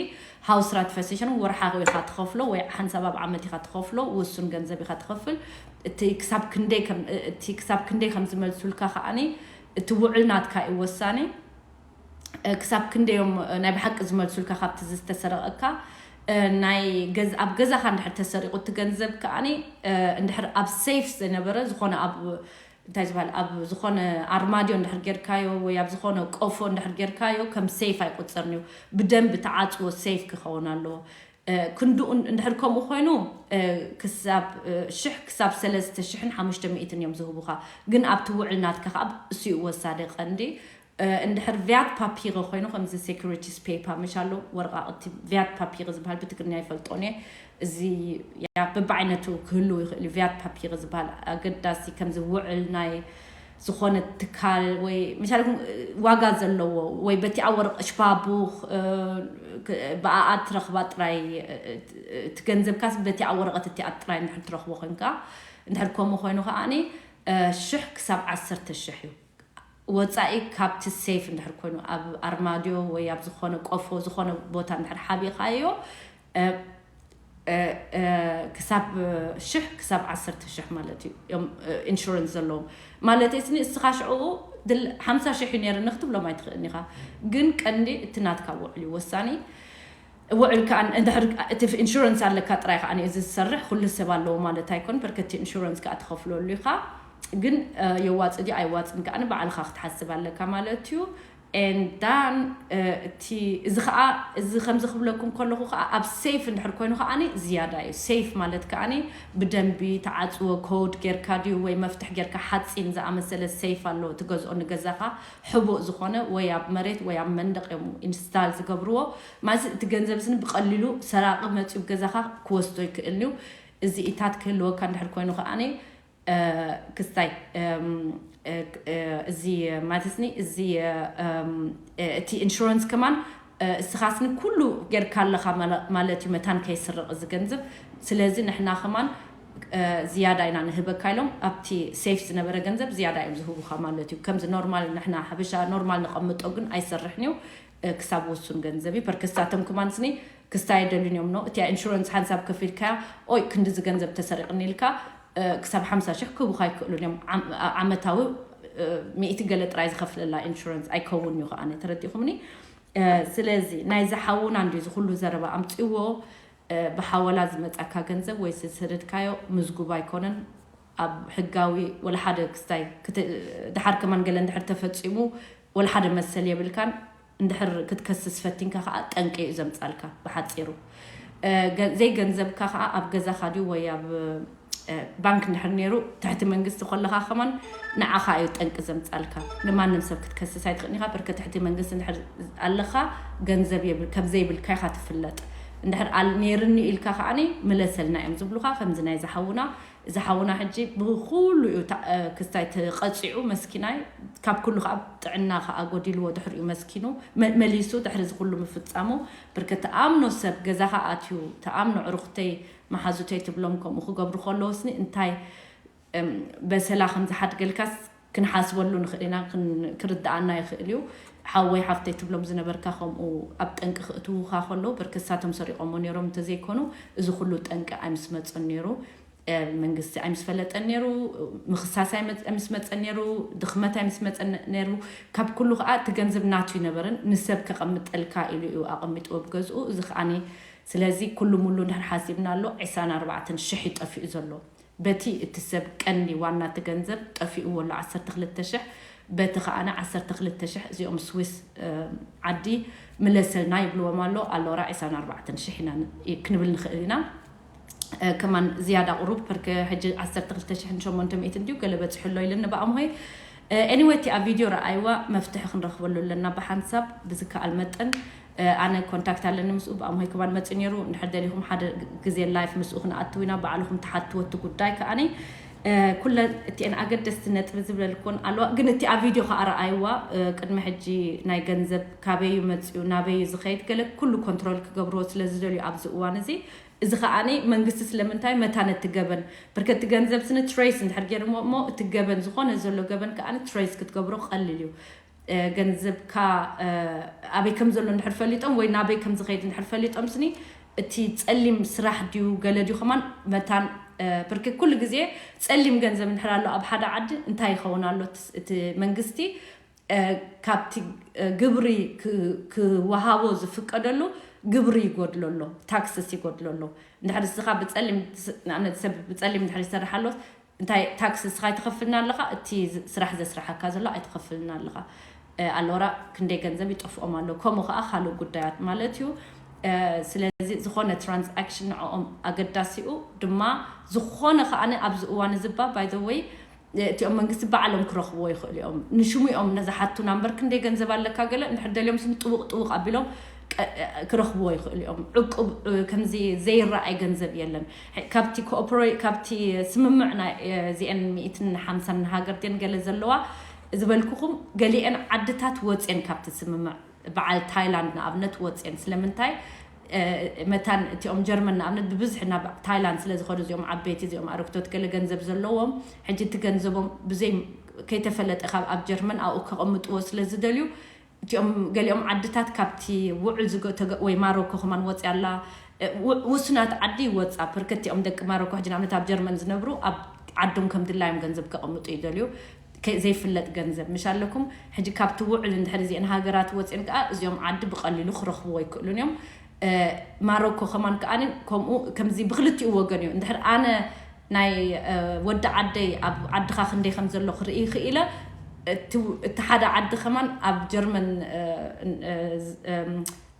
ሃውስራት ፈሲሸሩም ወርሓዊ ኢኻ ትኸፍሎ ወይ ሓንሳብ ኣብ ዓመት ኢኻ ትኸፍሎ፣ ውሱን ገንዘብ ኢኻ ትኸፍል። እቲ ክሳብ ክንደይ ከም እቲ ክሳብ ክንደይ ከም ዝመልሱልካ ከዓኒ እቲ ውዕል ናትካ እዩ ወሳኒ። ክሳብ ክንደዮም ናይ ብሓቂ ዝመልሱልካ ካብቲ ዝተሰረቐካ። ናይ ገዝ ኣብ ገዛኻ እንድሕር ተሰሪቑ እቲ ገንዘብ ከዓኒ እንድሕር ኣብ ሴፍ ዝነበረ ዝኾነ ኣብ እንታይ ዝበሃል ኣብ ዝኾነ ኣርማድዮ እንድሕር ጌርካዮ ወይ ኣብ ዝኾነ ቆፎ እንድሕር ጌርካዮ ከም ሴፍ ኣይቁፀርን እዩ። ብደንብ ተዓፅዎ ሴፍ ክኸውን ኣለዎ። ክንድኡ እንድሕር ከምኡ ኮይኑ ክሳብ ሽሕ ክሳብ ሰለስተ ሽሕን ሓሙሽተ ሚእትን እዮም ዝህቡኻ። ግን ኣብቲ ውዕል ናትካ ከዓ እሱ እዩ ወሳደ ቀንዲ። እንድሕር ቪያት ፓፒረ ኮይኑ ከምዚ ሴኩሪቲስ ፔፓ ምሽ ኣሎ ወረቃቅቲ ቪያት ፓፒረ ዝበሃል ብትግርኛ ይፈልጦን እየ። እዚ በብዓይነቱ ክህልው ይኽእል እዩ። ቪያት ፓፒረ ዝበሃል ኣገዳሲ ከምዚ ውዕል ናይ ዝኾነ ትካል ወይ ምሻልኩም ዋጋ ዘለዎ ወይ በቲኣ ወረቀ ሽባቡኽ ብኣኣ ትረኽባ ጥራይ እቲ ገንዘብካስ በቲኣ ወረቀት እቲኣ ጥራይ እንድሕር ትረኽቦ ኮንካ እንድሕር ከምኡ ኮይኑ ከዓኒ ሽሕ ክሳብ ዓሰርተ ሽሕ እዩ። ወፃኢ ካብቲ ሴፍ እንድሕር ኮይኑ ኣብ ኣርማድዮ ወይ ኣብ ዝኾነ ቆፎ ዝኾነ ቦታ እንድሕር ሓቢእኻዮ ክሳብ ሽሕ ክሳብ ዓሰርተ ሽሕ ማለት እዩ እዮም ኢንሹረንስ ዘለዎም። ማለት ስኒ እስኻ ሽዑ ሓምሳ ሽሕ እዩ ነይርኒ ክትብሎም ኣይትኽእልን ኢኻ። ግን ቀንዲ እቲ ናትካ ውዕል እዩ ወሳኒ። ውዕል ከዓ እንድሕር እቲ ኢንሹረንስ ኣለካ ጥራይ ከዓ እዚ ዝሰርሕ ኩሉ ሰብ ኣለዎ ማለት ኣይኮን። በርከቲ ኢንሹረንስ ከዓ ትኸፍለሉ ኢኻ። ግን የዋፅ ድዩ ኣይዋፅን ከዓ ባዕልኻ ክትሓስብ ኣለካ ማለት እዩ። And then እቲ እዚ ከዓ እዚ ከምዚ ክብለኩም ከለኹ ከዓ ኣብ ሴፍ እንድሕር ኮይኑ ከዓኒ ዝያዳ እዩ። ሴፍ ማለት ከዓኒ ብደንቢ ተዓፅዎ ኮድ ጌርካ ድዩ ወይ መፍትሕ ጌርካ ሓፂን ዝኣመሰለ ሴፍ ኣሎ ትገዝኦ ንገዛኻ ሕቡእ ዝኾነ ወይ ኣብ መሬት ወይ ኣብ መንደቅ እዮም ኢንስታል ዝገብርዎ። ማለት እቲ ገንዘብ ስኒ ብቀሊሉ ሰራቂ መፅኡ ገዛኻ ክወስዶ ይክእል እዩ። እዚ ኢታት ክህልወካ እንድሕር ኮይኑ ከዓኒ ክስታይ እዚ ማለትስኒ እዚ እቲ ኢንሹራንስ ከማን እስኻስኒ ኩሉ ጌርካ ኣለኻ ማለት እዩ። መታን ከይስረቕ እዚ ገንዘብ። ስለዚ ንሕና ከማን ዝያዳ ኢና ንህበካ ኢሎም ኣብቲ ሴፍ ዝነበረ ገንዘብ ዝያዳ እዮም ዝህቡኻ ማለት እዩ። ከምዚ ኖርማል ንሕና ሓበሻ ኖርማል ንቐምጦ ግን ኣይሰርሕን እዩ። ክሳብ ውሱን ገንዘብ እዩ። በርከሳቶም ከማን ስኒ ክስታይ የደሉን እዮም ኖ እቲያ ኢንሹራንስ ሓንሳብ ከፊልካያ ኦይ ክንድዚ ገንዘብ ተሰሪቕኒ ኢልካ ክሳብ ሓምሳ ሽሕ ክህቡኻ ኣይክእሉን እዮም። ዓመታዊ ሚእቲ ገለ ጥራይ ዝኸፍለላ ኢንሹራንስ ኣይከውን እዩ ከዓነ ተረዲኹምኒ። ስለዚ ናይ ዝሓውና እንዲ ዝኩሉ ዘረባ ኣምፅዎ ብሓወላ ዝመፃካ ገንዘብ ወይ ዝሰደድካዮ ምዝጉብ ኣይኮነን። ኣብ ሕጋዊ ወላ ሓደ ክስታይ ድሓር ከማን ገለ እንድሕር ተፈፂሙ ወላ ሓደ መሰል የብልካን። እንድሕር ክትከስስ ፈቲንካ ከዓ ጠንቂ እዩ ዘምፃልካ። ብሓፂሩ ዘይገንዘብካ ከዓ ኣብ ገዛኻ ድዩ ወይ ኣብ ባንክ እንድሕር ነይሩ ትሕቲ መንግስቲ ከለካ ከማን ንዓኻ እዩ ጠንቂ ዘምፃልካ። ንማንም ሰብ ክትከስስ ኣይትኽእልኒኻ። ብርከ ትሕቲ መንግስቲ እንድሕር ኣለኻ ገንዘብ የብል ከም ዘይብልካ ኢኻ ትፍለጥ። እንድሕር ነይርኒ ኢልካ ከዓኒ ምለሰልና እዮም ዝብሉኻ። ከምዚ ናይ ዝሓውና ዝሓውና ሕጂ ብኩሉ እዩ ክስታይ ተቐፂዑ መስኪናይ። ካብ ኩሉ ከዓ ጥዕና ከዓ ጎዲልዎ ድሕሪኡ መስኪኑ መሊሱ ድሕሪ ዝኩሉ ምፍፃሙ ብርከ ተኣምኖ ሰብ ገዛኻ ኣትዩ ተኣምኖ ዕሩኽተይ መሓዙተይ ትብሎም ከምኡ ክገብሩ ከለዎስኒ እንታይ በሰላ ከም ዝሓድገልካስ ክንሓስበሉ ንኽእል ኢና። ክርድኣና ይኽእል እዩ። ሓወይ ሓፍተይ ትብሎም ዝነበርካ ከምኡ ኣብ ጠንቂ ክእትውካ ከለዉ በርከሳቶም ሰሪቆሞ ነይሮም እንተዘይኮኑ እዚ ኩሉ ጠንቂ ኣይምስመፀን ነይሩ። መንግስቲ ኣይምስፈለጠን ነይሩ። ምኽሳስ ኣይምስመፀን ነይሩ። ድኽመት ኣይምስመፀን ነይሩ። ካብ ኩሉ ከዓ እቲ ገንዘብ ናቱ ይነበረን ንሰብ ከቐምጠልካ ኢሉ እዩ ኣቐሚጥዎ ብገዝኡ። እዚ ከዓኒ ስለዚ ኩሉ ሙሉ እንድሕር ሓሲብና ኣሎ ዕስራን ኣርባዕተን ሽሕ ይጠፊኡ ዘሎ። በቲ እቲ ሰብ ቀንዲ ዋና እቲ ገንዘብ ጠፊእዎ ኣሎ ዓሰርተ ክልተ ሽሕ። በቲ ከዓነ ዓሰርተ ክልተ ሽሕ እዚኦም ስዊስ ዓዲ ምለሰልና ይብልዎም ኣሎ። ኣሎራ ዕስራን ኣርባዕተን ሽሕ ኢና ክንብል ንኽእል ኢና። ከማን ዝያዳ ቁሩብ ፐርከ ሕጂ ዓሰርተ ክልተ ሽሕን ሸሞንተ ሚእትን ድዩ ገለ በፂሑ ኣሎ ኢልኒ ብኣምሆይ። ኤኒወይ እቲ ኣብ ቪድዮ ረኣይዋ መፍትሒ ክንረኽበሉ ኣለና ብሓንሳብ ብዝከኣል መጠን። ኣነ ኮንታክት ኣለኒ ምስኡ ብኣምሆይ ከማን መፂ ነይሩ። እንድሕር ደሊኹም ሓደ ግዜ ላይፍ ምስኡ ክንኣትው ኢና ባዕልኹም ተሓትዎ እቲ ጉዳይ ከዓኒ። ኩለን እቲአን ኣገደስቲ ነጥቢ ዝብለልኩን ኣለዋ፣ ግን እቲ ኣብ ቪድዮ ከዓ ረኣይዋ። ቅድሚ ሕጂ ናይ ገንዘብ ካበዩ መፅኡ ናበዩ ዝኸይድ ገለ ኩሉ ኮንትሮል ክገብርዎ ስለ ዝደልዩ ኣብዚ እዋን እዚ። እዚ ከዓኒ መንግስቲ ስለምንታይ መታን እቲ ገበን ብርከቲ ገንዘብ ስኒ ትሬስ እንድሕር ገይርሞ እሞ እቲ ገበን ዝኾነ ዘሎ ገበን ከዓኒ ትሬስ ክትገብሮ ቀሊል እዩ። ገንዘብካ ኣበይ ከም ዘሎ እንድሕር ፈሊጦም ወይ ናበይ ከም ዝኸይድ እንድሕር ፈሊጦም ስኒ እቲ ጸሊም ስራሕ ድዩ ገለ ድዩ ከማን መታን ብርክ ኩሉ ግዜ ጸሊም ገንዘብ እንድሕር ኣሎ ኣብ ሓደ ዓዲ እንታይ ይኸውን ኣሎ? እቲ መንግስቲ ካብቲ ግብሪ ክወሃቦ ዝፍቀደሉ ግብሪ ይጎድሎ ኣሎ፣ ታክስስ ይጎድሎ ኣሎ። እንድሕር ንስኻ ብጸሊም ንኣብነት ሰብ ብጸሊም እንድሕር ይሰርሕ ኣሎ እንታይ ታክስ ንስኻ ኣይትኸፍልና ኣለኻ፣ እቲ ስራሕ ዘስርሓካ ዘሎ ኣይትኸፍልና ኣለኻ። ኣለወራ ክንደይ ገንዘብ ይጠፍኦም ኣሎ። ከምኡ ከዓ ካልእ ጉዳያት ማለት እዩ። ስለዚ ዝኾነ ትራንዛክሽን ንዕኦም ኣገዳሲኡ ድማ ዝኾነ ከዓነ ኣብዚ እዋን እዚ ባ ባይ ዘ ወይ እቲኦም መንግስቲ ባዕሎም ክረኽብዎ ይኽእሉ እዮም። ንሽሙ እዮም ነዛ ሓቱና እምበር ክንደይ ገንዘብ ኣለካ ገለ እንድሕር ደልዮም ስም ጥውቕ ጥውቕ ኣቢሎም ክረኽብዎ ይኽእሉ እዮም። ዕቁብ ከምዚ ዘይረኣይ ገንዘብ የለን። ካብቲ ኮኦፖሬ ካብቲ ስምምዕ ናይ እዚአን ሚእትን ሓምሳን ሃገር ድን ገለ ዘለዋ ዝበልኩኹም ገሊአን ዓድታት ወፅየን ካብቲ ስምምዕ በዓል ታይላንድ ንኣብነት ወፅየን ስለምንታይ መታን እቲኦም ጀርመን ንኣብነት ብብዝሒ ናብ ታይላንድ ስለ ዝኸዱ እዚኦም ዓበይቲ እዚኦም ኣረግቶት ገለ ገንዘብ ዘለዎም ሕጂ እቲ ገንዘቦም ብዘይ ከይተፈለጠ ካብ ኣብ ጀርመን ኣብኡ ከቐምጥዎ ስለ ዝደልዩ እቲኦም ገሊኦም ዓድታት ካብቲ ውዑል ወይ ማሮኮ ከማን ወፅያ ኣላ። ውሱናት ዓዲ ይወፃ ፕርከቲኦም ደቂ ማሮኮ ሕጂ ንኣብነት ኣብ ጀርመን ዝነብሩ ኣብ ዓዶም ከም ድላዮም ገንዘብ ከቐምጡ ይደልዩ። ዘይፍለጥ ገንዘብ ምሽ ኣለኩም ሕጂ ካብቲ ውዕል እንድሕር እዚአን ሃገራት ወፅን ከዓ እዚኦም ዓዲ ብቐሊሉ ክረኽብዎ ይክእሉን እዮም። ማሮኮ ከማን ከዓኒ ከምኡ ከምዚ ብክልቲኡ ወገን እዩ። እንድሕር ኣነ ናይ ወዲ ዓደይ ኣብ ዓድኻ ክንደይ ከም ዘሎ ክርኢ ክኢለ እቲ ሓደ ዓዲ ከማን ኣብ ጀርመን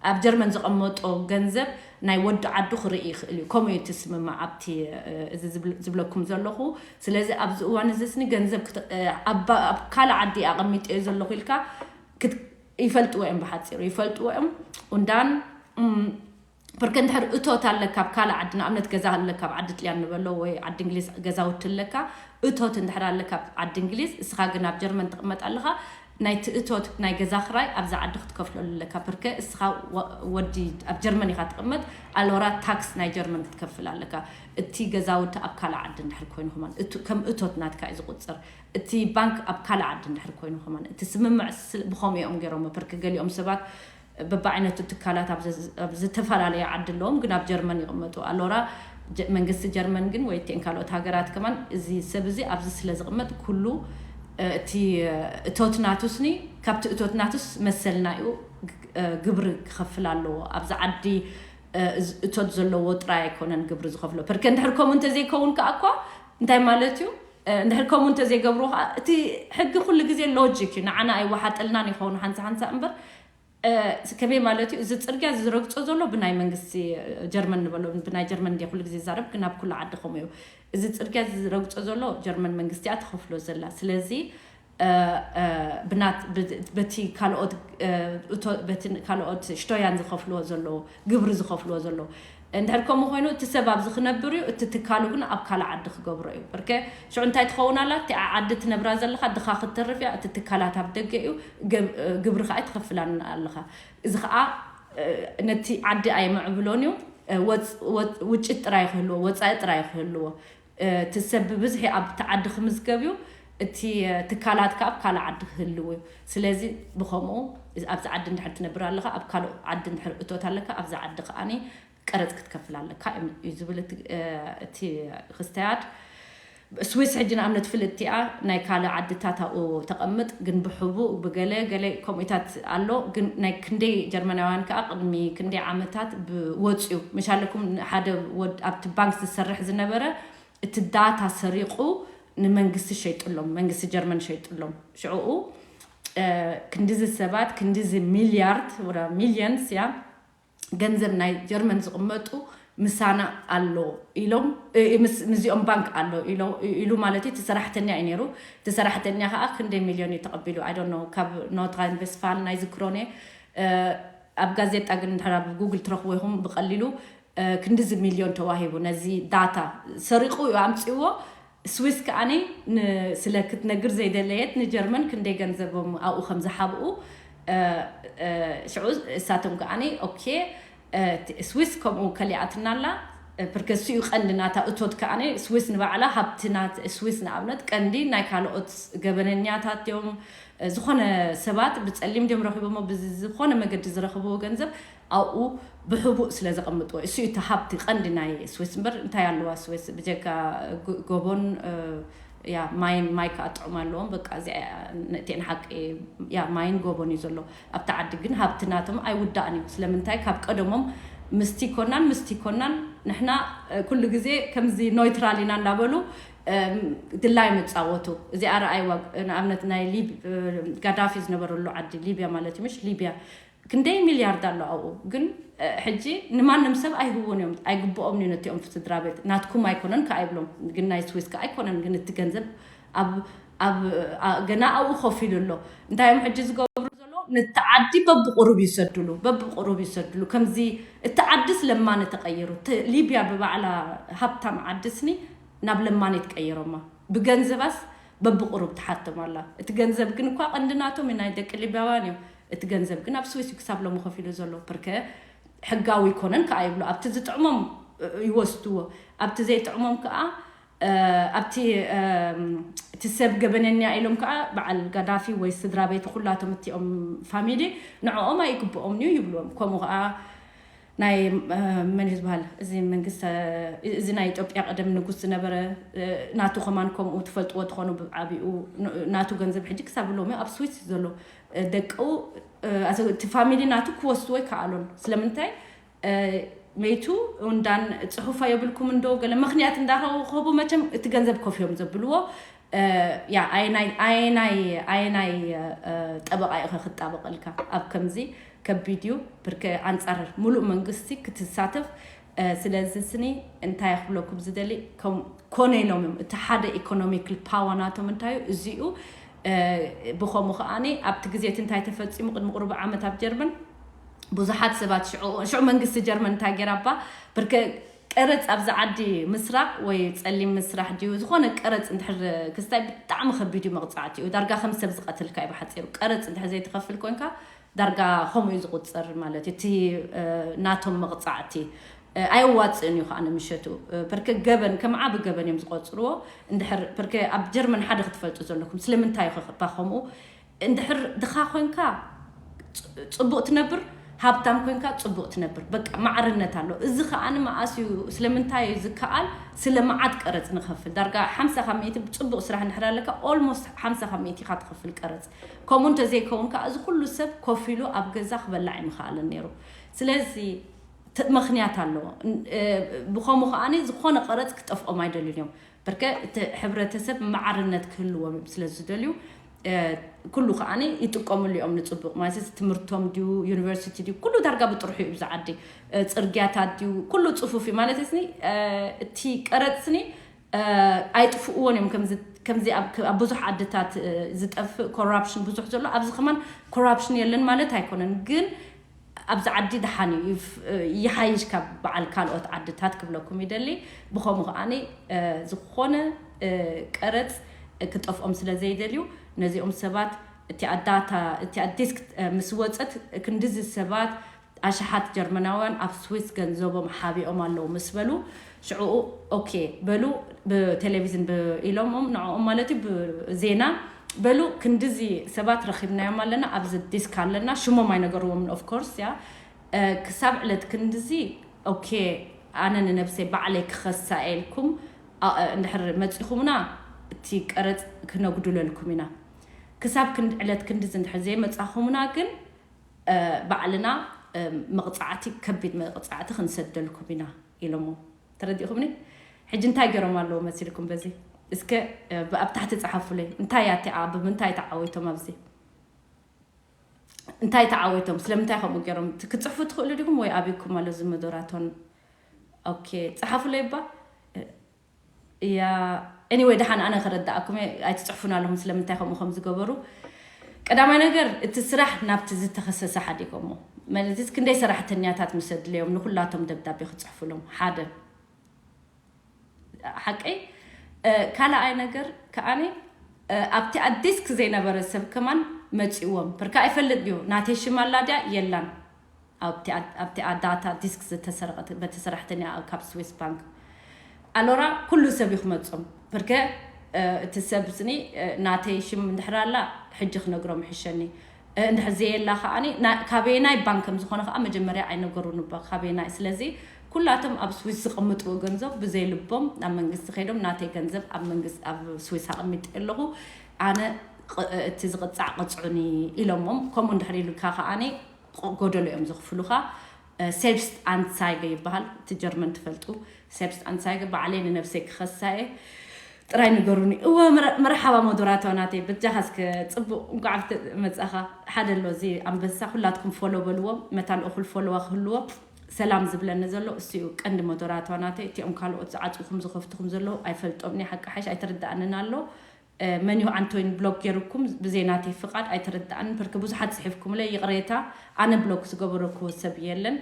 ኣብ ጀርመን ዘቐመጦ ገንዘብ ናይ ወዲ ዓዱ ክርኢ ይኽእል እዩ። ከምኡ እዩ እቲ ስምማዕ ኣብቲ እዚ ዝብለኩም ዘለኹ። ስለዚ ኣብዚ እዋን እዚ ስኒ ገንዘብ ኣብ ካልእ ዓዲ ኣቐሚጠ እዩ ዘለኹ ኢልካ ይፈልጥዎ እዮም፣ ብሓፂሩ ይፈልጥዎ እዮም። ኡንዳን ብርክ እንድሕር እቶት ኣለካ ኣብ ካልእ ዓዲ ንኣብነት ገዛ ኣለካ ኣብ ዓዲ ጥልያን ንበሎ ወይ ዓዲ እንግሊዝ ገዛውቲ ኣለካ እቶት እንድሕር ኣለካ ኣብ ዓዲ እንግሊዝ እስኻ ግን ኣብ ጀርመን ትቕመጥ ኣለኻ ናይቲ እቶት ናይ ገዛ ክራይ ኣብዛ ዓዲ ክትከፍለሉ ኣለካ። ብርከ እስኻ ወዲ ኣብ ጀርመን ኢኻ ትቕመጥ ኣለወራ ታክስ ናይ ጀርመን ክትከፍል ኣለካ። እቲ ገዛውቲ ኣብ ካልእ ዓዲ እንድሕር ኮይኑ ከማን ከም እቶት ናትካ እዩ ዝቁፅር። እቲ ባንክ ኣብ ካልእ ዓዲ እንድሕር ኮይኑ ከማን እቲ ስምምዕ ብኸምኡ እዮም ገይሮሞ። ብርክ ገሊኦም ሰባት በብዓይነቱ ትካላት ኣብ ዝተፈላለየ ዓዲ ኣለዎም ግን ኣብ ጀርመን ይቕመጡ። ኣሎራ መንግስቲ ጀርመን ግን ወይ ቴን ካልኦት ሃገራት ከማን እዚ ሰብ እዚ ኣብዚ ስለ ዝቕመጥ ኩሉ እቲ እቶት ናቱስኒ ካብቲ እቶት ናቱስ መሰልና እዩ ግብሪ ክኸፍል ኣለዎ። ኣብዚ ዓዲ እቶት ዘለዎ ጥራይ ኣይኮነን ግብሪ ዝኸፍሎ። ፐርከ እንድሕር ከምኡ እንተዘይከውን ከዓ እኳ እንታይ ማለት እዩ? እንድሕር ከምኡ እንተዘይገብሩ ከዓ እቲ ሕጊ ኩሉ ግዜ ሎጂክ እዩ። ንዓና ኣይወሓጠልናን ይኸውን ሓንሳ ሓንሳ እምበር ከመይ ማለት እዩ? እዚ ፅርግያ ዝረግፆ ዘሎ ብናይ መንግስቲ ጀርመን ንበሎ ብናይ ጀርመን እንዲ ኩሉ ግዜ ይዛረብ ግን ኣብ ኩሉ ዓዲ ከምኡ እዩ። እዚ ፅርግያ ዝረግፆ ዘሎ ጀርመን መንግስቲ እያ ትኸፍሎ ዘላ። ስለዚ ብናት በቲ ካልኦት በቲ ካልኦት ሽቶያን ዝኸፍልዎ ዘለዉ ግብሪ ዝኸፍልዎ ዘለዉ እንድሕር ከምኡ ኮይኑ እቲ ሰብ ኣብዚ ክነብር እዩ፣ እቲ ትካሉ ግን ኣብ ካልእ ዓዲ ክገብሮ እዩ። በርከ ሽዑ እንታይ ትኸውን ኣላ? እቲ ዓዲ ትነብራ ዘለኻ ድኻ ክትተርፍ እያ፣ እቲ ትካላት ኣብ ደገ እዩ፣ ግብሪ ከዓ ትኸፍላን ኣለኻ። እዚ ከዓ ነቲ ዓዲ ኣየምዕብሎን እዩ፣ ውጭት ጥራይ ክህልዎ፣ ወፃኢ ጥራይ ክህልዎ። እቲ ሰብ ብብዝሒ ኣብቲ ዓዲ ክምዝገብ እዩ፣ እቲ ትካላት ከዓ ኣብ ካልእ ዓዲ ክህልው እዩ። ስለዚ ብኸምኡ ኣብዚ ዓዲ እንድሕር ትነብር ኣለኻ፣ ኣብ ካልእ ዓዲ እንድሕር እቶት ኣለካ፣ ኣብዚ ዓዲ ከዓኒ ቀረፅ ክትከፍል ኣለካ እዩ ዝብል እቲ ክስተያድ። ስዊስ ሕጂ ንኣብነት ፍልጥቲ እያ፣ ናይ ካልእ ዓድታት ኣብኡ ተቐምጥ፣ ግን ብሕቡእ ብገለ ገለ ከምኡታት ኣሎ። ግን ናይ ክንደይ ጀርመናውያን ከዓ ቅድሚ ክንደይ ዓመታት ብወፅዩ ምሻለኩም ሓደ ወድ ኣብቲ ባንክ ዝሰርሕ ዝነበረ እቲ ዳታ ሰሪቑ ንመንግስቲ ሸይጥሎም፣ መንግስቲ ጀርመን ሸይጥሎም። ሽዕኡ ክንዲዚ ሰባት ክንዲዚ ሚሊያርድ ሚሊየንስ ያ ገንዘብ ናይ ጀርመን ዝቕመጡ ምሳና ኣሎ ኢሎም ምስዚኦም ባንክ ኣሎ ኢሉ ማለት እዩ። እቲ ሰራሕተኛ እዩ ነይሩ። እቲ ሰራሕተኛ ከዓ ክንደይ ሚሊዮን እዩ ተቐቢሉ? I don't know። ካብ ኖትራይን ቬስትፋል ናይ ዝክሮን እየ። ኣብ ጋዜጣ ግን እንድሕር ኣብ ጉግል ትረኽቦ ይኹም ብቐሊሉ ክንዲዚ ሚሊዮን ተዋሂቡ ነዚ ዳታ ሰሪቑ እዩ ኣምፅዎ። ስዊስ ከኣኒ ን- ስለ ክትነግር ዘይደለየት ንጀርመን ክንደይ ገንዘቦም ኣብኡ ከም ዝሓብኡ፣ እ፣ እ፣ ሽዑ እሳቶም ከኣኒ ኦኬ፣ እ፣ ቲ- ስዊስ ከምኡ ከሊኣትና ኣላ። እ፣ ፕርከ እሱ እዩ ቀንዲ ናታ እቶት ከኣኒ። ስዊስ ንባዕላ ሃብቲ ናት ስዊስ ንኣብነት ቀንዲ ናይ ካልኦት ገበነኛታት እዮም። እ፣ ዝኾነ ሰባት ብጸሊም ድዮም ረኺቦሞ ብዝኾነ መገዲ ዝረኽብዎ ገንዘብ ኣብኡ ብሕቡእ ስለ ዘቐምጥዎ፣ እሱ እዩ እቲ ሃብቲ ቀንዲ ናይ ስዊስ። እምበር እንታይ ኣለዋ ስዊስ ብጀካ ጎ- ጎቦን፣ እ፣ ያ ማይን፣ ማይ ከዓ ጥዑም ኣለዎም። በቃ እዚኣ እያ ነቲአን ሓቂ። ያ ማይን ጎቦን እዩ ዘሎ ኣብቲ ዓዲ። ግን ሃብቲ ናቶም ኣይውዳእን እዩ። ስለምንታይ? ካብ ቀደሞም ምስቲ ኮናን ምስቲ ኮናን ንሕና፣ እ፣ ኩሉ ግዜ ከምዚ ኖይትራል ኢና እንዳበሉ፣ እም፣ ድላይ መጻወቱ። እዚኣ ረኣይዋ። ንኣብነት ናይ ሊብ እ፣ ጋዳፊ ዝነበረሉ ዓዲ ሊብያ ማለት እዩ፣ ምሽ ሊብያ ክንደይ ሚልያርድ ኣሎ ኣብኡ። ግን እ፣ ሕጂ ንማንም ሰብ ኣይህቡን እዮም፣ ኣይግብኦም እዩ ነቲኦም ስድራ ቤት። ናትኩም ኣይኮነን ከኣ ይብሎም። ግን ናይ ስዊስ ከኣ ኣይኮነን። ግን እቲ ገንዘብ ኣብ ኣብ ኣ- ገና ኣብኡ ኮፍ ኢሉ ኣሎ። እንታይ እዮም ሕጂ ዝገብሩ ዘሎ? ነቲ ዓዲ በብቁሩብ ይሰድሉ፣ በብቁሩብ ይሰድሉ። ከምዚ እቲ ዓድስ ለማኒ ተቐይሩ። እቲ ሊብያ ብባዕላ ሃብታም ዓድስኒ ናብ ለማኒ ትቀይሮማ። ብገንዘባስ በብቁሩብ ትሓቶም ኣላ። እቲ ገንዘብ ግን እኳ ቀንዲ ናቶም እዩ፣ ናይ ደቂ ሊብያውያን እዮም። እቲ ገንዘብ ግን ኣብ ስዊስ እዩ ክሳብ ሎሚ ኮፍ ኢሉ ዘሎ። ፕርከ ሕጋዊ ይኮነን ከኣ ይብሉ። ኣብቲ ዝጥዕሞም እ፣ ይወስድዎ፣ ኣብቲ ዘይጥዕሞም ከኣ እ፣ ኣብቲ እም፣ እቲ ሰብ ገበነኛ ኢሎም ከኣ በዓል ጋዳፊ ወይ ስድራ ቤቱ ኩላቶም እቲኦም ፋሚሊ ንዕኦም ኣይግብኦም እዩ ይብልዎም። ከምኡ ከኣ ናይ እ፣ መን እዩ ዝበሃል እዚ መንግስቲ እ፣ እዚ ናይ ኢትዮጵያ ቀደም ንጉስ ዝነበረ እ፣ ናቱ ከማን ከምኡ ትፈልጥዎ ትኾኑ ብዓቢኡ ን- ናቱ ገንዘብ ሕጂ ክሳብ ሎሚ ኣብ ስዊስ እዩ ዘሎ። እ፣ ደቁ እ፣ ኣዘ- እቲ ፋሚሊ ናቱ ክወስድዎ ይከኣሎን። ስለምንታይ? እ፣ መይቱ እንዳን ጽሑፋ የብልኩም እንዶ ገለ ምኽንያት እንዳረኸቡ መቸም እቲ ገንዘብ ኮፍ እዮም ዘብልዎ። እ፣ ያ ኣይናይ ኣይናይ ኣይናይ እ፣ ጠበቃ ኢኸ ክጣበቀልካ ኣብ ከምዚ ከቢድ እዩ። ብርከ ኣንጻር ሙሉእ መንግስቲ ክትሳተፍ እ፣ ስለዚ ስኒ እንታይ ክብለኩም ዝደሊ ከም ኮነ ኢሎም እዮም። እቲ ሓደ ኢኮኖሚክል ፓወር ናቶም እንታይ እዩ? እዚኡ እ፣ ብኸምኡ ከኣኒ ኣብቲ ግዜ እቲ እንታይ ተፈጺሙ ቅድሚ ቁሩብ ዓመት ኣብ ጀርመን ብዙሓት ሰባት ሽዑ ሽዑ መንግስቲ ጀርመን እንታይ ገይራ እባ ብርከ ቀረጽ ኣብዚ ዓዲ ምስራቕ ወይ ጸሊም ምስራሕ ድዩ ዝኾነ ቀረጽ እንድሕር ክስታይ ብጣዕሚ ከቢድ እዩ መቕጻዕቲ እዩ። ዳርጋ ከም ሰብ ዝቐትልካ እዩ ብሓጺሩ። ቀረጽ እንድሕር ዘይትኸፍል ኮንካ ዳርጋ ከምኡ እዩ ዝቑጸር ማለት እዩ። እቲ እ፣ ናቶም መቕጻዕቲ እ፣ ኣየዋጽእን እዩ ከዓ ንምሸቱ እ፣ ብርከ ገበን ከም ዓቢ ገበን እዮም ዝቆጽርዎ። እንድሕር ብርከ ኣብ ጀርመን ሓደ ክትፈልጡ ዘለኩም ስለምንታይ እዩ ከ- ከምኡ እንድሕር ድኻ ኮንካ ጽ- ጽቡቕ ትነብር፣ ሃብታም ኮንካ ጽቡቕ ትነብር። በቃ ማዕርነት ኣሎ። እዚ ከኣ ንመኣስ እዩ ስለምንታይ እዩ ዝከኣል? ስለ መዓት ቀረጽ ንኸፍል ዳርጋ ሓምሳ ካብ ሚእቲ ጽቡቕ ስራሕ እንድሕር ኣለካ ኦልሞስት ሓምሳ ካብ ሚእቲ ኢኻ ትኸፍል ቀረጽ። ከምኡ እንተዘይከውን ከኣ እዚ ኩሉ ሰብ ኮፍ ኢሉ ኣብ ገዛ ክበላዕ ኣይምኸኣለን ነይሩ። ስለዚ ት- ምኽንያት ኣለዎ። ን- እ፣ ብኸምኡ ከኣ ዝኾነ ቀረጽ ክጠፍኦም ኣይደልዩን እዮም። በርከ እቲ ሕብረተሰብ ማዕርነት ክህልዎም ስለ ዝደልዩ እ፣ ኩሉ ከኣ ይጥቀምሉ እዮም ንጽቡቕ ማለት እዚ ትምህርቶም ድዩ ዩኒቨርሲቲ ድዩ ኩሉ ዳርጋ ብጥርሑ እዩ ብዚ ዓዲ እ፣ ጽርግያታት ድዩ ኩሉ ጽፉፍ እዩ ማለት እዚ እ፣ እቲ ቀረጽ ስኒ እ፣ ኣይጥፍእዎን እዮም ከምዚ ከምዚ ኣብ ኣብ ብዙሕ ዓድታት እ፣ ዝጠፍእ ኮራፕሽን ብዙሕ ዘሎ ኣብዚ ከማን ኮራፕሽን የለን ማለት ኣይኮነን ግን ኣብዚ ዓዲ ደሓን እዩ ይፍ- ይሓይሽ ካብ በዓል ካልኦት ዓድታት ክብለኩም ይደሊ። ብኸምኡ ከኣ ዝኾነ ቀረፅ ክጠፍኦም ስለ ዘይደልዩ ነዚኦም ሰባት እቲኣ ዳታ እቲኣ ዲስክ ምስ ወፀት ክንድዚ ሰባት ኣሽሓት ጀርመናውያን ኣብ ስዊስ ገንዘቦም ሓቢኦም ኣለዉ ምስ በሉ ሽዕኡ ኦኬ በሉ። ብቴሌቪዝን ኢሎሞም ንዕኦም ማለት እዩ ብዜና በሉ ክንድዚ ሰባት ረኺብናዮም ኣለና ኣብዚ ዲስክ ኣለና ሽሞም ኣይነገርዎምን ኦፍኮርስ ያ ክሳብ ዕለት ክንድዚ ኦኬ ኣነ ንነብሰይ ባዕለይ ክኸሳ ኢልኩም እንድሕር መፂኹምና እቲ ቀረፅ ክነጉድለልኩም ኢና። ክሳብ ዕለት ክንድዚ እንድሕር ዘይመፃኹምና ግን ባዕልና መቕፃዕቲ ከቢድ መቕፃዕቲ ክንሰደልኩም ኢና ኢሎሞ። ተረዲእኹምኒ? ሕጂ እንታይ ገይሮም ኣለዉ መሲልኩም በዚ? እስከ ኣብ ታሕቲ ፀሓፉለይ እንታይ እያ እቲኣ ብምንታይ ተዓዊቶም ኣብዚ እንታይ ተዓዊቶም ስለምንታይ ከምኡ ገይሮም ክትፅሕፉ ትኽእሉ ዲኹም ወይ ኣብኩም ኣሎ እዚ መዶራቶን ኦኬ ፀሓፉለይ እባ እያ anyway ደሓን ኣነ ከረዳእኩም እየ ኣይትፅሕፉን ኣለኹም ስለምንታይ ከምኡ ከም ዝገበሩ ቀዳማይ ነገር እቲ ስራሕ ናብቲ ዝተኸሰሰ ሓዲጎሞ ማለት ክንደይ ሰራሕተኛታት ምስ ኣድለዮም ንኩላቶም ደብዳቤ ክፅሕፉሎም ሓደ ሓቀይ ካልኣይ ነገር ከኣኒ ኣብቲ ኣዲስክ ዘይነበረ ሰብ ከማን መፂዎም ፕርካ ኣይፈልጥ ድዩ ናተይ ሽም ኣላ ድያ የላን ኣብቲ ዳታ ዲስክ ዝተሰረቀት በቲ ሰራሕተኛ ካብ ስዊስ ባንክ ኣሎራ ኩሉ ሰብ እዩ ክመፆም ፕርከ እቲ ሰብ ስኒ ናተይ ሽም እንድሕር ኣላ ሕጂ ክነግሮም ይሕሸኒ እንድሕር ዘየላ ከዓኒ ካበየናይ ባንክ ከም ዝኾነ ከዓ መጀመርያ ኣይነገሩን እባ ካበየናይ ስለዚ ኩላቶም ኣብ ስዊስ ዝቕምጥዎ ገንዘብ ብዘይ ልቦም ናብ መንግስቲ ከይዶም ናተይ ገንዘብ ኣብ መንግስቲ ኣብ ስዊስ ኣቐሚጠ ኣለኹ ኣነ እቲ ዝቕፃዕ ቅፅዑኒ ኢሎሞም ከምኡ እንድሕር ኢሉካ ከዓኒ ጎደሎ እዮም ዘኽፍሉኻ ሴልፍስት ኣንሳይገ ይበሃል እቲ ጀርመን ትፈልጡ ሴልፍስት ኣንሳይገ ባዕለይ ንነብሰይ ክኸሳየ ጥራይ ንገሩኒ እወ መርሓባ ሞዶራቶ ናተይ በጃኻ እስከ ፅቡቅ እንኳዕ መፃኻ ሓደ ኣሎ እዚ ኣንበሳ ኩላትኩም ፎሎ በልዎ መታን እኹል ፎሎዋ ክህልዎ ሰላም ዝብለኒ ዘሎ እሱ እዩ ቀንዲ ሞዶራቶ ናተይ እቲኦም ካልኦት ዝዓፅኹም ዝኸፍትኹም ዘለዉ ኣይፈልጦምኒ ሓቂ ሓይሽ ኣይተረዳእንን ኣሎ መን እዩ ኣንቶይን ብሎክ ገይርኩም ብዘይ ናተይ ፍቓድ ኣይተረዳእን ብርክ ብዙሓት ፅሒፍኩምለ ይቕሬታ ኣነ ብሎክ ዝገበረክዎ ሰብ የለን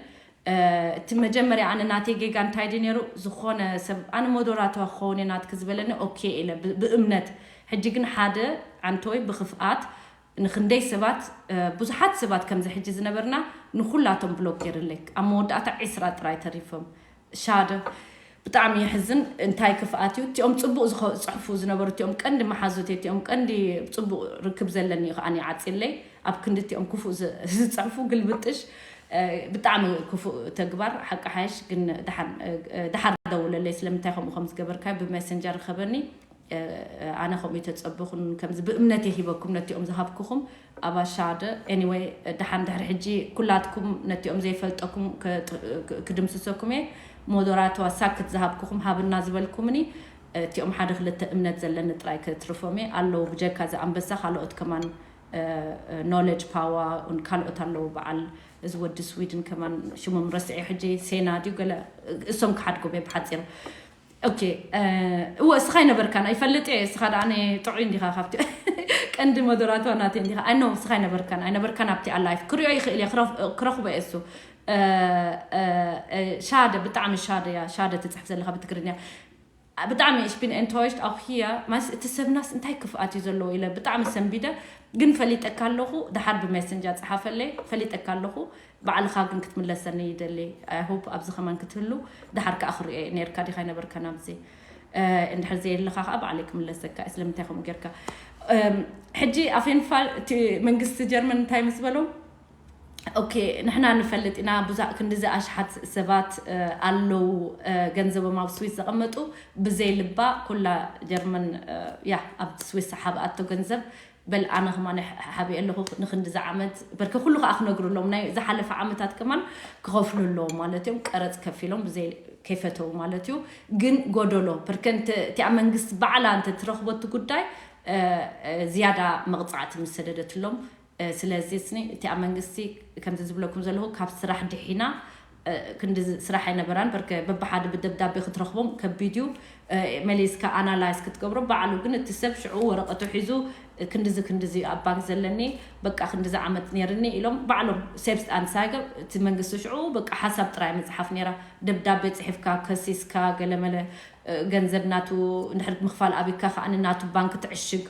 እቲ መጀመርያ ኣነ ናተይ ጌጋ እንታይ ድዩ ነይሩ ዝኾነ ሰብ ኣነ ሞዶራተዋ ክኸውን እየ ናትኪ ዝበለኒ ኦኬ ኢለ ብእምነት ሕጂ ግን ሓደ ኣንቶይ ብክፍኣት ንክንደይ ሰባት ብዙሓት ሰባት ከምዚ ሕጂ ዝነበርና ንኩላቶም ብሎክ ገይርለይ ኣብ መወዳእታ ዒስራ ጥራይ ተሪፎም ሻደ ብጣዕሚ የሕዝን እንታይ ክፍኣት እዩ እቲኦም ፅቡቅ ዝፅሕፉ ዝነበሩ እቲኦም ቀንዲ መሓዙት እቲኦም ቀንዲ ፅቡቅ ርክብ ዘለኒ ከዓኒ ዓፂለይ ኣብ ክንዲ እቲኦም ክፉእ ዝፅሕፉ ግልብጥሽ ብጣዕሚ ክፉእ ተግባር ሓቂ ሓይሽ ግን ድሓር ደውለለይ ስለምንታይ ከምኡ ከም ዝገበርካዮ ብሜሰንጀር ርከበኒ ኣነ ከምኡ ተፀበኹን ከምዚ ብእምነት የሂበኩም ነቲኦም ዝሃብኩኹም ኣባሻደ anyway ደሓን ድሕሪ ሕጂ ኩላትኩም ነቲኦም ዘይፈልጠኩም ክድምስሰኩም እየ ሞዶራተዋ ሳክት ዝሃብኩኹም ሃብና ዝበልኩምኒ እቲኦም ሓደ ክልተ እምነት ዘለኒ ጥራይ ከትርፎም እየ ኣለዉ ብጀካ እዚ ኣንበሳ ካልኦት ከማን knowledge power ካልኦት ኣለዉ በዓል እዚ ወዲ ስዊድን ከማን ሽሞም ረስዐ ሕጂ ሴና ድዩ ገለ እሶም ክሓድጎም እየ ብሓፂሩ ኦኬ እወ እስኻ ኣይነበርካን ኣይፈልጥ እየ እስኻ ደኣ ጥዑይ እንዲኻ ካብቲ ቀንዲ መደራቷ ናተ እንዲኻ ኣኖ እስኻ ኣይነበርካን ኣይነበርካን ኣብቲ ኣላይፍ ክሪኦ ይኽእል እየ ክረኽቦ እየ እሱ ሻደ ብጣዕሚ ሻደ እያ ሻደ ትፅሕፍ ዘለኻ ብትግርኛ ብጣዕሚ ich bin enttäuscht auch hier ማለት እቲ ሰብናስ እንታይ ክፍኣት እዩ ዘለዎ ኢለ ብጣዕሚ ሰንቢደ ግን ፈሊጠካ ኣለኹ ድሓር ብሜሰንጃ ፀሓፈለይ ፈሊጠካ ኣለኹ ባዕልኻ ግን ክትምለሰኒ ይደሊ I hope ኣብዚ ከማን ክትህሉ ድሓር ከዓ ክሪኦ ነርካ ዲኻ ይነበርካ ናብዚ እንድሕር ዘየለኻ ከዓ ባዕለይ ክምለሰካ ስለምንታይ ከምኡ ጌርካ ሕጂ ኣፌንፋል እቲ መንግስቲ ጀርመን እንታይ ምስ በሎም ኦኬ ንሕና ንፈልጥ ኢና ብዙ ክንድዚ ኣሽሓት ሰባት ኣለዉ ገንዘቦም ኣብ ስዊስ ዘቐመጡ ብዘይ ልባ ኩላ ጀርመን ያ ኣብ ስዊስ ሓብኣቶ ገንዘብ በል ኣነ ከማን ሓብየ ኣለኹ ንክንድዚ ዓመት በርከ ኩሉ ከዓ ክነግሩ ኣለዎም ናይ ዝሓለፈ ዓመታት ከማን ክኸፍሉ ኣለዎም ማለት እዮም ቀረፅ ከፊሎም ብዘይ ከይፈተው ማለት እዩ ግን ጎደሎ በርከ እቲኣ መንግስቲ ባዕላ እንተ ትረኽቦ እቲ ጉዳይ ዝያዳ መቕፃዕቲ ምሰደደትሎም ስለዚ ስኒ እቲኣ መንግስቲ ከምዚ ዝብለኩም ዘለኹ ካብ ስራሕ ድሒና ክንዲ ስራሕ ኣይነበራን በርከ በብሓደ ብደብዳቤ ክትረኽቦም ከቢድ እዩ መሊስካ ኣናላይዝ ክትገብሮ ባዕሉ ግን እቲ ሰብ ሽዑ ወረቀቱ ሒዙ ክንድዚ ክንድዚ ኣብ ባንክ ዘለኒ በቃ ክንድዚ ዓመት ነርኒ ኢሎም ባዕሎም ሴብስት ኣንሳገር እቲ መንግስቲ ሽዑ በቃ ሓሳብ ጥራይ ምፅሓፍ ነራ ደብዳቤ ፅሒፍካ ከሲስካ ገለመለ ገንዘብ ናቱ እንድሕር ምኽፋል ኣቢካ ከዓ ንናቱ ባንክ ትዕሽግ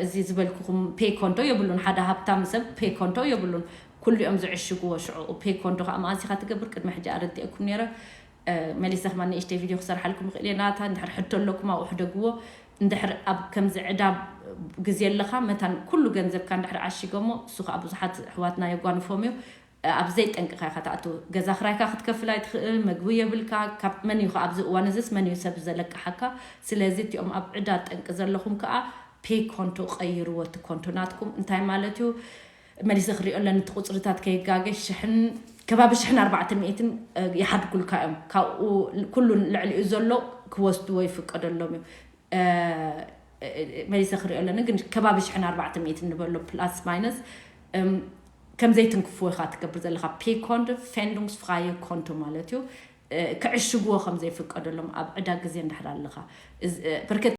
እዚ ዝበልኩኹም ፔ ኮንቶ የብሉን ሓደ ሃብታም ሰብ ፔ ኮንቶ የብሉን ኩሉ እዮም ዝዕሽግዎ ሽዑ ፔ ኮንቶ ከዓ መኣዚኻ ትገብር ቅድሚ ሕጂ ኣረዲኤኩም ነረ መሊሰ ከማ ንእሽተይ ቪድዮ ክሰርሓልኩም ይኽእል እየ ናታ እንድሕር ሕቶ ኣለኩም ኣብኡ ሕደግዎ እንድሕር ኣብ ከምዚ ዕዳ ግዜ ኣለኻ መታን ኩሉ ገንዘብካ እንድሕር ዓሺጎሞ እሱ ከዓ ብዙሓት ኣሕዋትና የጓንፎም እዩ ኣብ ዘይጠንቅኻ ኢኻ ትኣትው ገዛ ክራይካ ክትከፍል ኣይትኽእል መግቢ የብልካ ካብ መን እዩ ኣብዚ እዋን እዚስ መን እዩ ሰብ ዘለቅሓካ ስለዚ እቲኦም ኣብ ዕዳ ጠንቂ ዘለኹም ከዓ ፔ ኮንቶ ቀይርዎ እቲ ኮንቶ ናትኩም እንታይ ማለት እዩ መሊሰ ክሪኦ ኣለኒ እቲ ቁፅርታት ከይጋገ ሽሕን ከባቢ ሽሕን ኣርባዕተ ሚእትን ይሓድጉልካ እዮም ካብኡ ኩሉን ልዕሊኡ ዘሎ ክወስድዎ ይፍቀደሎም እዩ መሊሰ ክሪኦ ኣለኒ ግን ከባቢ ሽሕን ኣርባዕተ ሚእትን ንበሎ ፕላስ ማይነስ ከም ዘይትንክፍዎ ኢኻ ትገብር ዘለኻ ፔ ኮንቶ ፌንዱንግስ ፍራየ ኮንቶ ማለት እዩ ክዕሽግዎ ከም ዘይፍቀደሎም ኣብ ዕዳ ግዜ እንድሕር ኣለኻ ብርክት